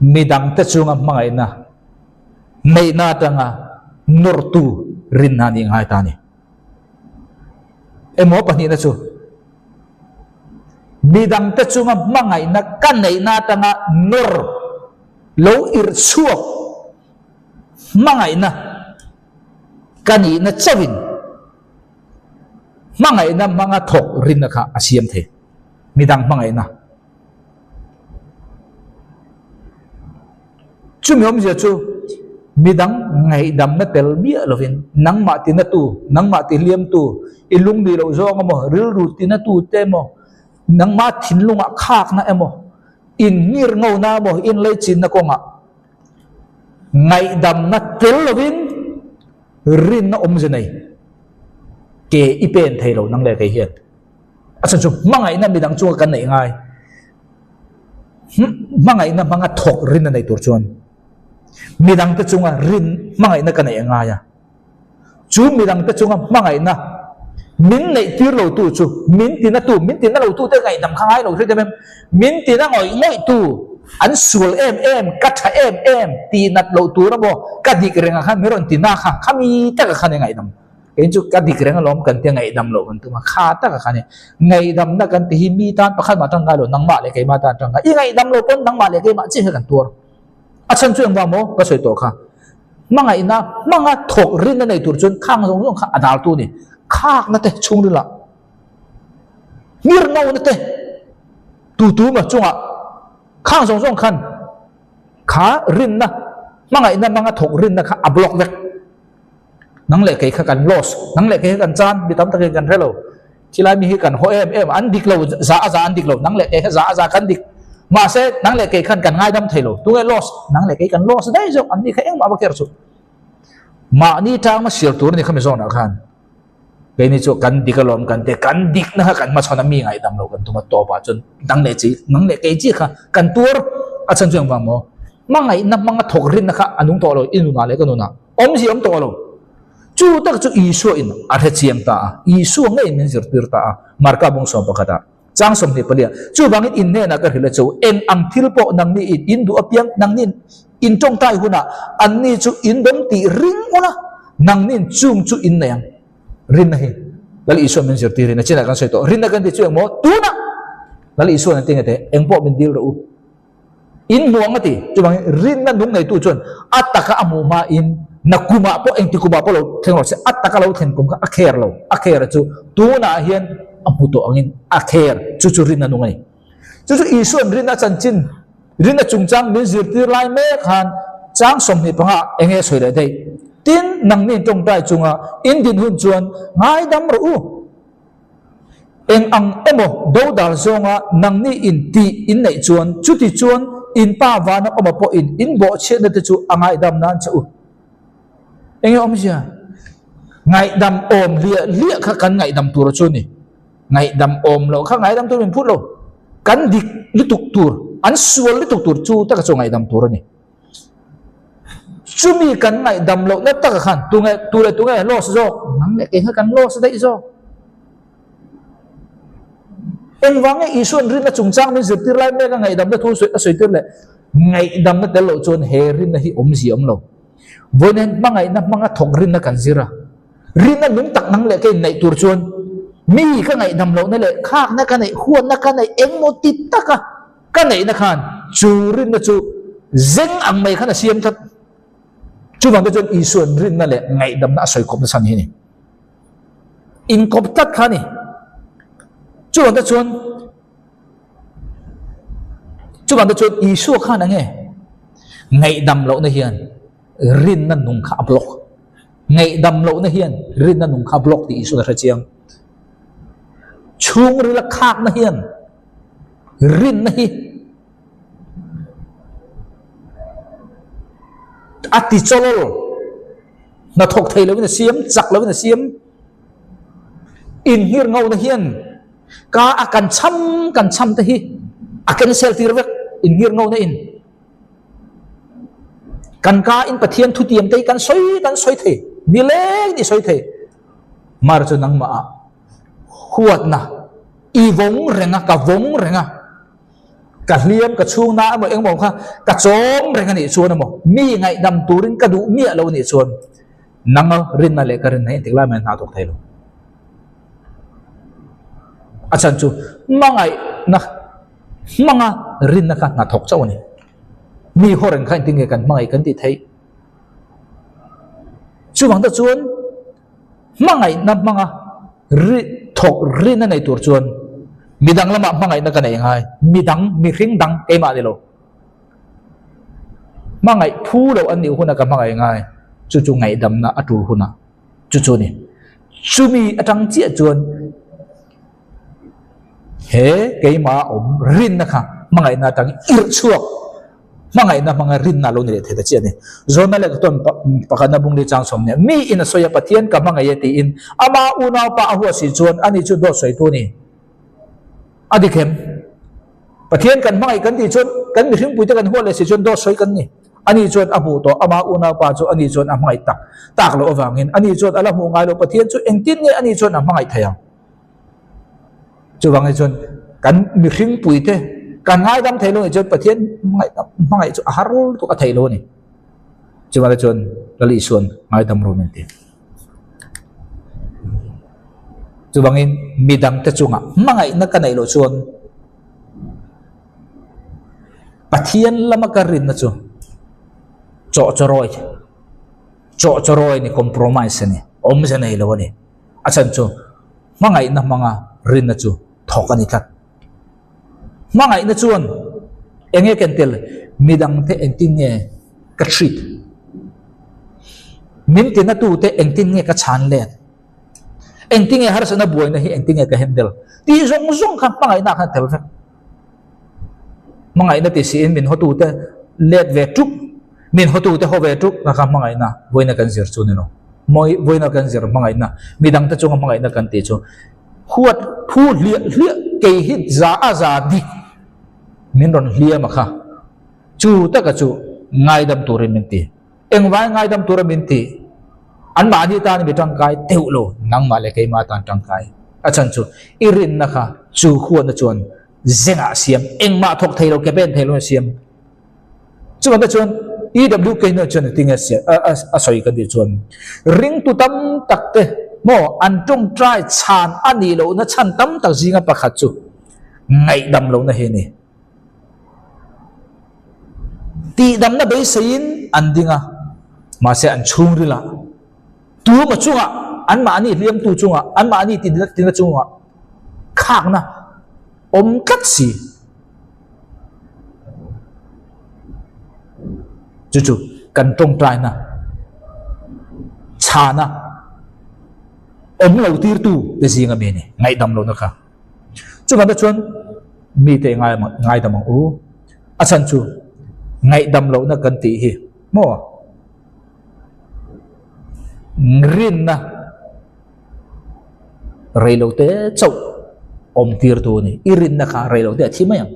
midangte chunga hmangaihna neihna atanga nawrtu rinna a nih ngai ta a ni. Emaw pahnihna chu midangte chunga hmangaihna ka neihna atanga nawr lo irh chhuak hmangaihna ka nihna chauhin hmangaihna hmanga thawk rinna kha a siam thei. Midang hmangaihna. Chumi awmzia chu midang ngaihdamna tel miah lovin nangmah tinatu, nangmah tihliamtu, i lungni loh zawng emaw, rilru tinatu te emaw, nangmah thinlungah khakna emaw, inngir ngona emaw, inleichinna kawngah ngaihdamna tel lovin rinna awmzia nei ke i pen thei lo nang leh kei hian. A chhan chu hmangaihna midang chunga kan neih ngai. Hmangaihna hmanga thawk rin a nei tur chuan midangte chunga rin hmangaihna ka neih a ngai a. Chu midangte chunga hmangaihna min neih tir lo tu chu min tina tu, min tina lo tu te ngaihdam kha ngai lo hre em em, min tina ngawih ngawih tu an sual em em, ka tha em em tih nat loh tur emaw ka dik reng ah khan min rawn tina kha, khami taka khan i ngaihdam. Kei chu ka dik reng alawm kan tia ngaihdam loh kan tum a, kha tak a kha ni. Ngaihdamna kan ti hi mi tan pakhat mah tangkai lo, nangmah leh keimah tan tangkai. I ngaihdam lo pawn nangmah leh keimah chiah hi kan tuar. A chhan chu engvang maw ka sawi tawh kha. Hmangaihna hmanga thawk rinna nei tur chuan khang zawng zawng kha a dal tu a ni. Khakna te chhungril ah ngirno na te tu tu ma chungah khang zawng zawng khan. Kha rinna, hmangaihna hmanga thawk rinna kha a block vek. Nang leh kei kha kan loss, nang leh kei kha kan chan, mi tam takin kan hre lo. Thilai mi hi kan haw em em, an dik lo, za a za an dik lo, nang leh kei kha za a za kan dik. Mahse, nang leh kei khan kan ngaidam thei lo. Tunge loss? Nang leh kei kan loss daih zawk, an ni kha engmah va kher suh. Mahni tangna sial tur a ni kha mi zawnah khan. Keini chu kan dik alawm kan ti, kan dikna kha kan hmachhawn a mi ngaihdam lo kan tum a tawpah chuan nang leh chi, nang leh kei chi kha kan tuar a chhan chu engvang maw? Hmangaihna hmanga thawk rinna kha a nung tawh lo, i nunah leh ka nunah awmzia awm tawh lo. Chu tak chu Isua in a hre chiang ta a, Isua ngeiin min zirtir ta a, Marka bung sawm pakhatah chang 24 ah, Chuvangin in hnenah ka hrilh a chu, eng ang thil pawh nangni in in duh apiang, nangni in tawngtai hunah anni chu in dawm tih ring ula, Nangnin chung chu in nei ang. Rinna hi Lal Isua min zirtirin a chinah kan sawi tawh. Rinna kan tih chu engmaw? Tunah Lal Isua an ti nge teh, engpawh min dil rawh u. In hmu ang a ti. Chuvangin rinna nung neitu chuan a taka a hmuh hmain nakumah pawh engti kumah pawh lo thleng rawh se, a taka lo thlen kum kha a kher lo. A kher chu tunah hian a hmu tawh angin a kher. Chu chu rinna nung a ni. Chu chu Isua'n rinna chanchin, rinna chungchang min zirtir lai mek khan chang 25 ah eng nge sawi leh daih? Tin, nangni tawngtai chunga in din hun chuan ngaidam rawh u. Eng ang emaw dodal zawnga nangni in tih in neih chuan chuti chuan in Pa vana awma pawhin in bawhchhiatna te chu a ngaidam nan che u. Eng nge awmzia? Ngaihdam awm hliah hliah kha kan ngaihdam tur chu a ni. Ngaihdam awm loh kha ngaihdam tur min phut lo. Kan dik lutuk tur, an sual lutuk tur chu taka chu ngaihdam tur a ni. Chumi kan ngaihdam lohna taka khan tunge tu leh tunge loss zawk, nang leh kei kha kan loss daih zawk. Engvang nge Isua'n rinna chungchang min zirtir lai mek a ngaihdamna thu a sawi tir leh ngaihdamna tel loh chuan he rinna hi awmzia awm lo. Vawiin hmangaihna hmanga thawk rinna kan zir a. Rinna nung tak nang leh ka inneih tur chuan mi ka ngaihdam lohna leh khakna ka neih, huatna ka neih engmaw ti taka ka neihna khan chu rinna chu zeng ang mai khan a siam tlat. Chuvang te chuan Isua'n rinna leh ngaihdamna a sawi kawpna chhan hi a ni. Inkawp tlat kha a ni. Chuvang te chuan chuvang te chuan Isua khan enge ngaihdam lohna hian rinna nung kha a block. Ngaihdam lohna hian rinna nung kha block tih Isuan a hre chiang. Chhungrila khakna hian rinna hi a ti chawlawl, hnathawk thei lovin a siam, chak lovin a siam. Inhir ngona hian ka a kan cham kan cham te hi a cancel tir vek inhir ngona in. Kan ka in Pathian thutiam te hi kan sawi kan sawi thei, nileng i sawi thei. Mar chu nangmah ah huatna i vawng reng a, ka vawng reng a, ka hliam ka chhung na emaw engemaw kha ka chawm reng a nih chuan emaw mi ngaihdam turin ka duh miah lo a nih chuan nanga rinna leh ka rinna hi engtik lai mai hna thawk thei lo. A chhan chu hmangaihna Hmanga rinna kha hna thawk chauh a ni. Mi haw reng kha engtin nge kan hmangaih kan tih theih? Chuvang te chuan hmangaihna hmanga ri thawk rinna nei tur chuan midang lamah hmangaihna ka nei ngai. Midang, mihring dang keimah ni lo. Hmangaih phu loh an nih huna ka hmangaih ngai. Chu chu ngaihdamna a tul hunah chu chu a ni. Chumi atang chiah chuan He keimah awm rinna kha hmangaihna atang irh chhuak, hmangaihna hmanga rinna lo ni leh thei ta chiah a ni. Zawnna leh ka tawn pakhatna bung li chang chhawm nia, mi in a sawi a Pathian ka hmangaih e tiin ama unaupa a huat si chuan ani chu dawt sawitu a ni. A dik em? Pathian kan hmangaih kan tih chuan kan mihringpuite kan huat leh si chuan dawt sawi kan ni. Ani chuan a hmuh tawh, ama unaupa chu ani chuan a hmangaih tak tak loh avangin ani chuan a la hmuh ngai loh Pathian chu engtin nge ani chuan a hmangaih thei ang? Chuvangin chuan kan mihring puite kan ngaidam thei lo nih chuan Pathian hmangaih chu a har lutuk a thei lo a ni. Chuvangin chuan Lal Isua'n ngaidam rawh min ti. Chuvangin midangte chungah hmangaihna ka neih loh chuan Pathian lama ka rinna chu chawhchawrawi chawhchawrawi a ni, compromise a ni, awmze nei lo a ni. A chhan chu hmangaihna hmanga rinna chu thawk a ni tlat. Hmangaihna chuan eng nge ken tel? Midangte engtin nge ka treat? Min tinatute engtin nge ka chhan let? Engtin nge harsatna buaina hi engtin nge ka handle? Tih zawng zawng kha hmangaihna khan a tel vek. Hmangaihna ti siin min hawtute let ve ṭup, min hawtute haw ve ṭup kha kha hmangaihna vawiina kan zir chu a ni lo. Vawiina kan zir hmangaihna, midangte chunga hmangaihna kan tih chu huat phu hliah hliah kei hi za a za dik min rawn hliam a kha. Chu taka chu ngaidam turin min ti. Engvai ngaidam tura min ti? Anmahni tan mi tangkai deuh lo, nangmah leh keimah tan tangkai. A chhan chu i rinna kha chu huatna chuan zengah a siam, engmah thawk thei lo, ke pen thei lo a siam. Chuvang te chuan EW Kane chuan engtin nge a sawi kan tih chuan ringtu tam tak te maw an tawngtai chhan a nih lohna chhan tam tak zinga pakhat chu ngaihdam lohna hi a ni. Tihdamna beiseiin an ding a, mahse an chhungrilah tuma chungah, anmahni hliamtu chungah, anmahni tina chungah khakna awm tlat si. Chu chu kan tawngtaina chhana awm lo tirtu te zinga mi a ni, ngaihdam lohna kha. Chuvangte chuan mite ngaidam ang u. A chhan chu ngaihdam lohna kan tih hi maw rinna reilote chauh awm tirtu a ni. I rinna kha reilote a thi mai ang.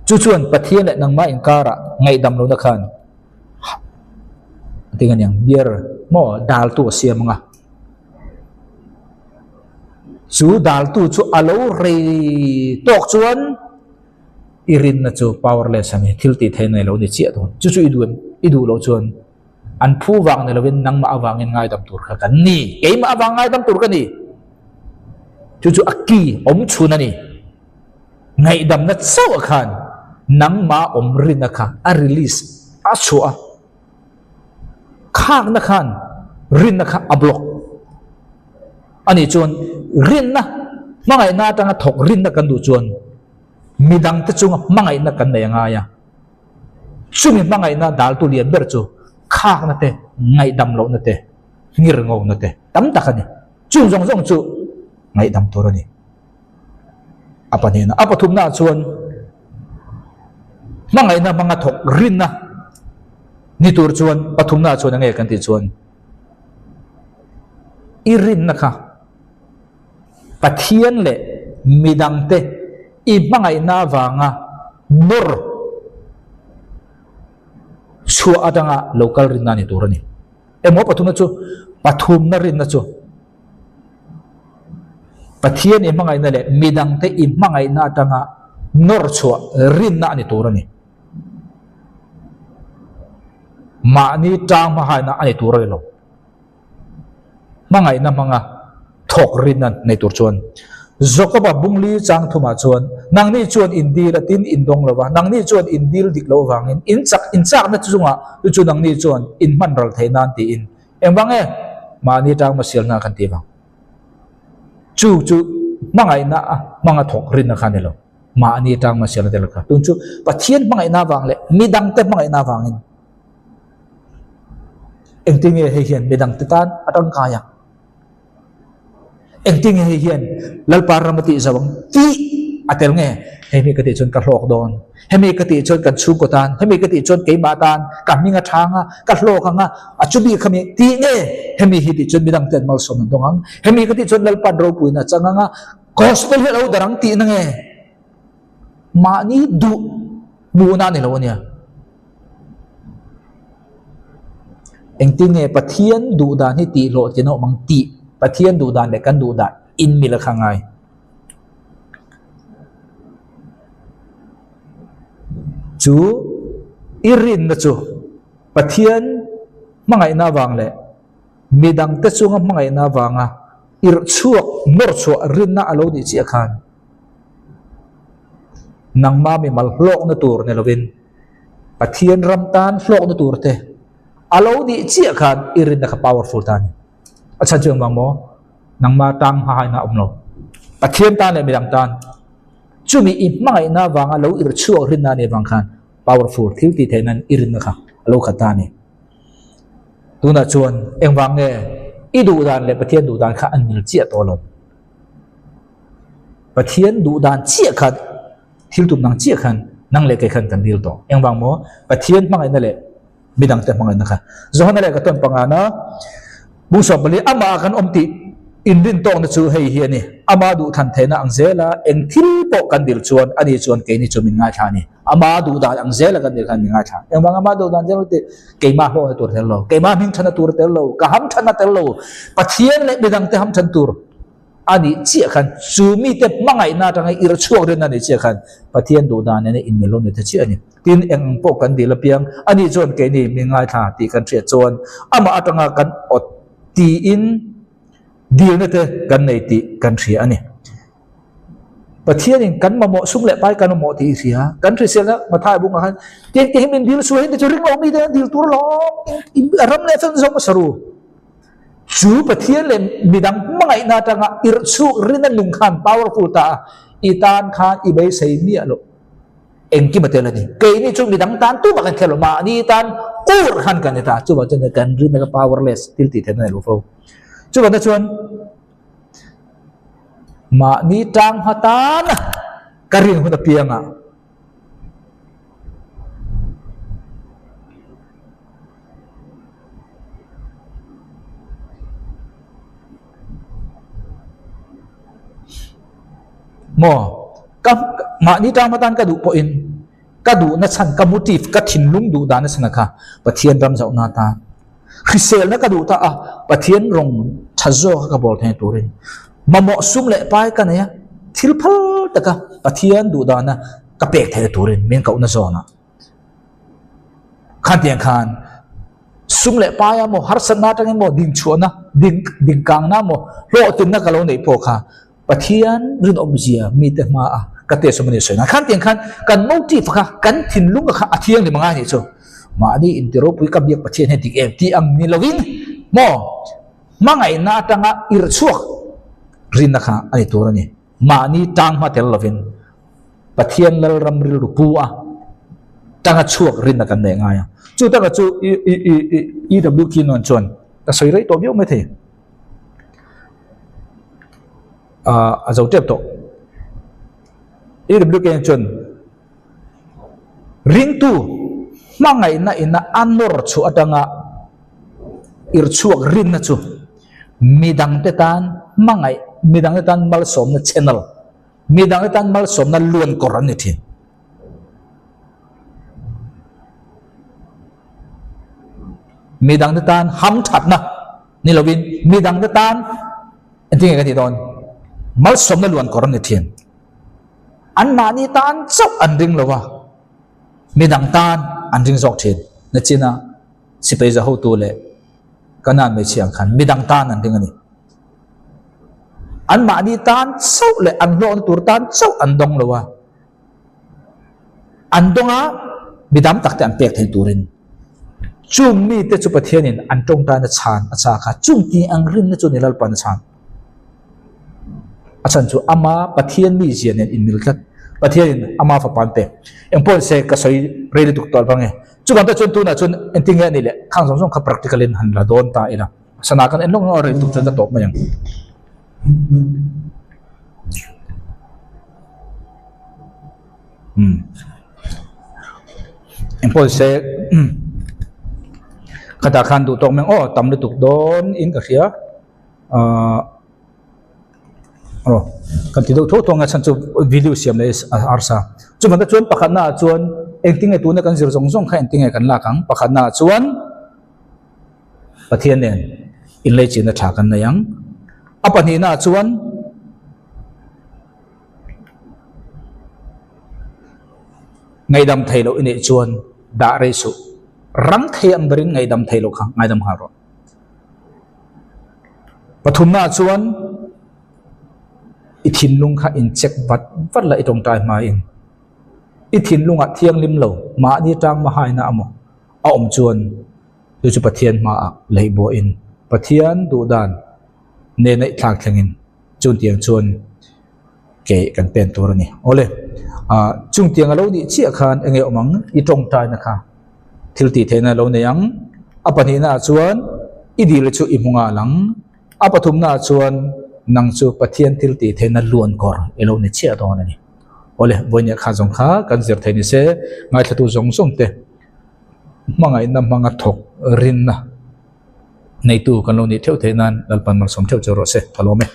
Chu chuan Pathian leh nangmah inkarah ngaihdam lohna khan a aniang beer maw daltu a siam ang a. Chu daltu chu a lo rei tawk chuan i rinna chu powerless a ni, thil tih theih nei lo ni chiah dawn. Chu chu i duh em? I duh loh chuan an phu vang ni lovin nangmah avangin ngaidam tur kha kan ni. Keimah avang ngaidam tur ka ni. Chu chu a ki awm chhun a ni. Ngaihdamna chauh ah khan nangmah awm rinna kha a release a chhuah a. Khakna khan rinna kha a block a nih chuan rinna hmangaihna atanga thawk rinna kan duh chuan midangte chunga hmangaihna kan nei a ngai a. Chumi hmangaihna daltu lian ber chu khakna te, ngaihdam lohna te, nghir ngona te tam tak a ni. Chung zawng zawng chu ngaihdam tur a ni. A pahnihna, a pathumnaah chuan hmangaihna hmanga thawk rinna ni tur chuan pathumnaah chuan enge kan tih chuan i rinna kha Pathian leh midangte i hmangaihna avanga nawr chhuah atanga lo kal rinna ni tur a ni. Emaw pathumna chu pathumna rinna chu Pathian i hmangaihna leh midangte i hmangaihna atanga nawr chhuah rinna a ni tur a ni. Mahni tang hmahaina a ni tur a ni lo. Hmangaihna hmanga thawk rinna nei tur chuan Jakoba bungli chang thumah chuan nangni chuan in dil a tin in dawng lo va, nangni chuan in dil dik loh avangin in chak in chakna chungah chu chu nangni chuan in hman ral thei nan tiin Engvang e? Mahni tang masialna kan tih vang. Chu chu hmangaihna a hmanga thawk rinna kha a ni lo. Mahni tang masialna tel kha. Tun chu Pathian hmangaihna avang leh midangte hmangaihna avangin engtin nge hei hian midangte tan a tangkai ang? Engtin nge hei hian Lalpa ram a tih zo ang tih a tel nge? Hemi ka tih chuan ka hlawk dawn, hemi ka tih chuan kan chhungkaw tan, hemi ka tih chuan keimah tan ka hming a thang a, ka hlawk ang a, a chumi khami tih nge? Hemi hi tih chuan midang ten malsawm an dawng ang, hemi ka tih chuan Lalpa'n ropuina a chang ang a, Gospel hi a lo darh ang tihna nge? Mahni duh hmuhna a ni lo a nia. Engtin nge Pathian duh dan hi tih hlawhtlin a awm ang tih Pathian duh dan leh kan duh dan inmil a kha ngai. Chu i rinna chu Pathian hmangaihna avang leh midangte chunga hmangaihna avanga irh chhuak nawr chhuah rinna a lo nih chiah khan nangma mimal hlawkna tur ni lovin Pathian ram tan hlawkna tur te a lo nih chiah khan i rinna kha powerful ta a ni. A chhan chu engvang maw? Nangma tang hma haina a awm lo. Pathian tan leh midang tan chumi i hmangaihna avanga lo irh chhuak rinna a nih avang khan. Powerful thil tih theih nan i rinna kha a lo khat ta a ni. Tunah chuan engvang nge i duh dan leh Pathian duh dan kha an mil chiah tawh lo. Pathian duh dan chiah khan thil tum dang chiah khan nang leh kei khan kan dil tawh. Engvang maw? Pathian hmangaihna leh midangte hmangaihna kha. Johana leh ka tawn pangana bung sawm pali amah ah kan awm tih inrin tawkna chu hei hi a ni. Ama duh than theihna ang zela eng thil pawh kan dil chuan ani chuan keini chu min ngaithla a ni. Ama duh dan ang zela kan dil khan min ngaithla. Engvang ama duh dan zel tih keimah hlawhna tur tel lo, keimah hming thana tur tel lo, ka ham thana tel lo, Pathian leh midangte ham than tur a nih chiah khan chu mite hmangaihna atanga ir chhuak rin a nih chiah khan Pathian duh dan nena inmil lo ni ta chiah a ni. Tin, eng ang pawh kan dil apiang, ani chuan keini mi ngaithla tih kan hriat chuan amah atanga kan awt tiin dilna te kan nei tih kan hria a ni. Pathianin kan mamawh sum leh pai kan mamawh tih i hria, kan hriselna Mathai bungah khan tiang te hi min dil sual hi te chu ring lo mi te an dil tur alawm, a ram leh fel zawng a saru. Chu Pathian leh midang hmangaihna atanga irh chhuak rin a nung khan powerful ta a, i tan khan i beisei miah loh. Engkim a tel a ni. Keini chu midang tan tumah kan kher lo, mahni tan ur khan kan ni ta. Chuvang chuan kan rinna kha powerless thil tih theihna a nei lo fo. Chuvang te chuan mahni tang hma tana ka rin hun apiangah Maw? Ka mahni tang hmatan ka duh pawhin ka duhna chhan ka motive ka thinlung duh dahna chhan a kha Pathian ram zauhna atan hriselna ka duh ta a Pathian rawng tha zawk a ka bawl theih turin mamawh sum leh pai ka nei a thil phal taka Pathian duh dahna ka pek theih turin min kohna zawnah Khan tiang khan sum leh paia maw harsatna atangin maw dingchhuahna ding dingkangna maw hlawhtlinna ka lo neih pawh kha Pathian rinawmzia mite hmaa ka test awm a ni sawi na. Khan tiang khan kan motive kha kan thinlung kha a thianghlim angai anih chu. Mahni inti ropui ka biak Pathian hian dik em tih ang ni lovin maw hmangaihna atanga irhchhuak rinna kha a ni tur a ni. Mahni tang hma tel lovin Pathian Lalram rilru pu a tanga chhuak rinna kan neih ngai a. Chu taka chu EW Kinnon chuan ka sawi rei tawh viau mai thei. A zo tep tawh. EW Kinnon chuan ringtu hmangaihna ina a nawr chhuah atanga irchhuak rinna chu midangte tan hmangaih midangte tan malsawmna channel Midang tan malsawmna luan kawr an ni thin. Midangte tan hamthatna ni lovin midangte tan engtin nge ka tih dawn malsawmna luan kawr an ni thin. Anmahni tan chauh an ring lo va, midang tan an ring zawk thin. Nachina sipai za hotu leh Kanan hmeichhia ang khan midang tan an ring a ni. Anmahni tan chauh leh an hlawhna tur tan chauh an dawng lo a, an dawng a mi dam tak te an pek thei turin chung mite chu Pathianin an tawngtaina chhan a chak a, chung tih ang rinna chu ni Lalpan a chhan. A chhan chu ama Pathian mizia nen inmil tlat. Pathianin ama fapa an pek. Engpawh se ka sawi rei lutuk tawh vang e. Chuvang te chuan tunah chuan engtin nge a nih leh khang zawng zawng kha practical in han la dawn ta ila. Sana kan en lawk lawk a rei tuk chuan ka tawp mai ang. Um. Engpawh se khatah khan duh tawk mai ang aw tam lutuk dawn in ka hria ah aw kan ti deuh tho tho ang a chhan chu video siam leh a harsa. Chuvang te chuan pakhatna ah chuan engtinge tuna kan zir zawng zawng kha engtinge kan lak ang pakhatna ah chuan. Pathian nen inleichihna tha kan nei ang. A pahnihnaah chuan ngaihdam thei loh i neih chuan dah rei suh. Rang thei ang berin ngaihdam thei loh kha ngaidam nghal rawh. Pathumnaah chuan i thinlung kha in check vat vat la i tawngtai hmain. I thinlungah thianghlim lo mahni tang mahaina amaw a awm chuan chu chu Pathian hmaah leih buahin Pathian duh dan nena i thlak thlengin chutiang chuan. Ke kan pen tur a ni. Awle, ah, chungtiang a lo nih chiah khan enge awm ang? I tawngtaina kha thil tih theihna a lo nei ang. A pahnihna ah chuan i dil chu i hmu nghal ang. A pathumna ah chuan nang chu Pathian thil tih theihna luan kawr i lo ni chiah dawn a ni. Awle, vawinia kha zawng kha kan zir thei ni se, ngaithlatu zawng zawng te hmangaihna hmanga thawk rinna neitu kan lo nih theuh theih nan Lalpan malsawm theuh che rawh se. Ka lawm e.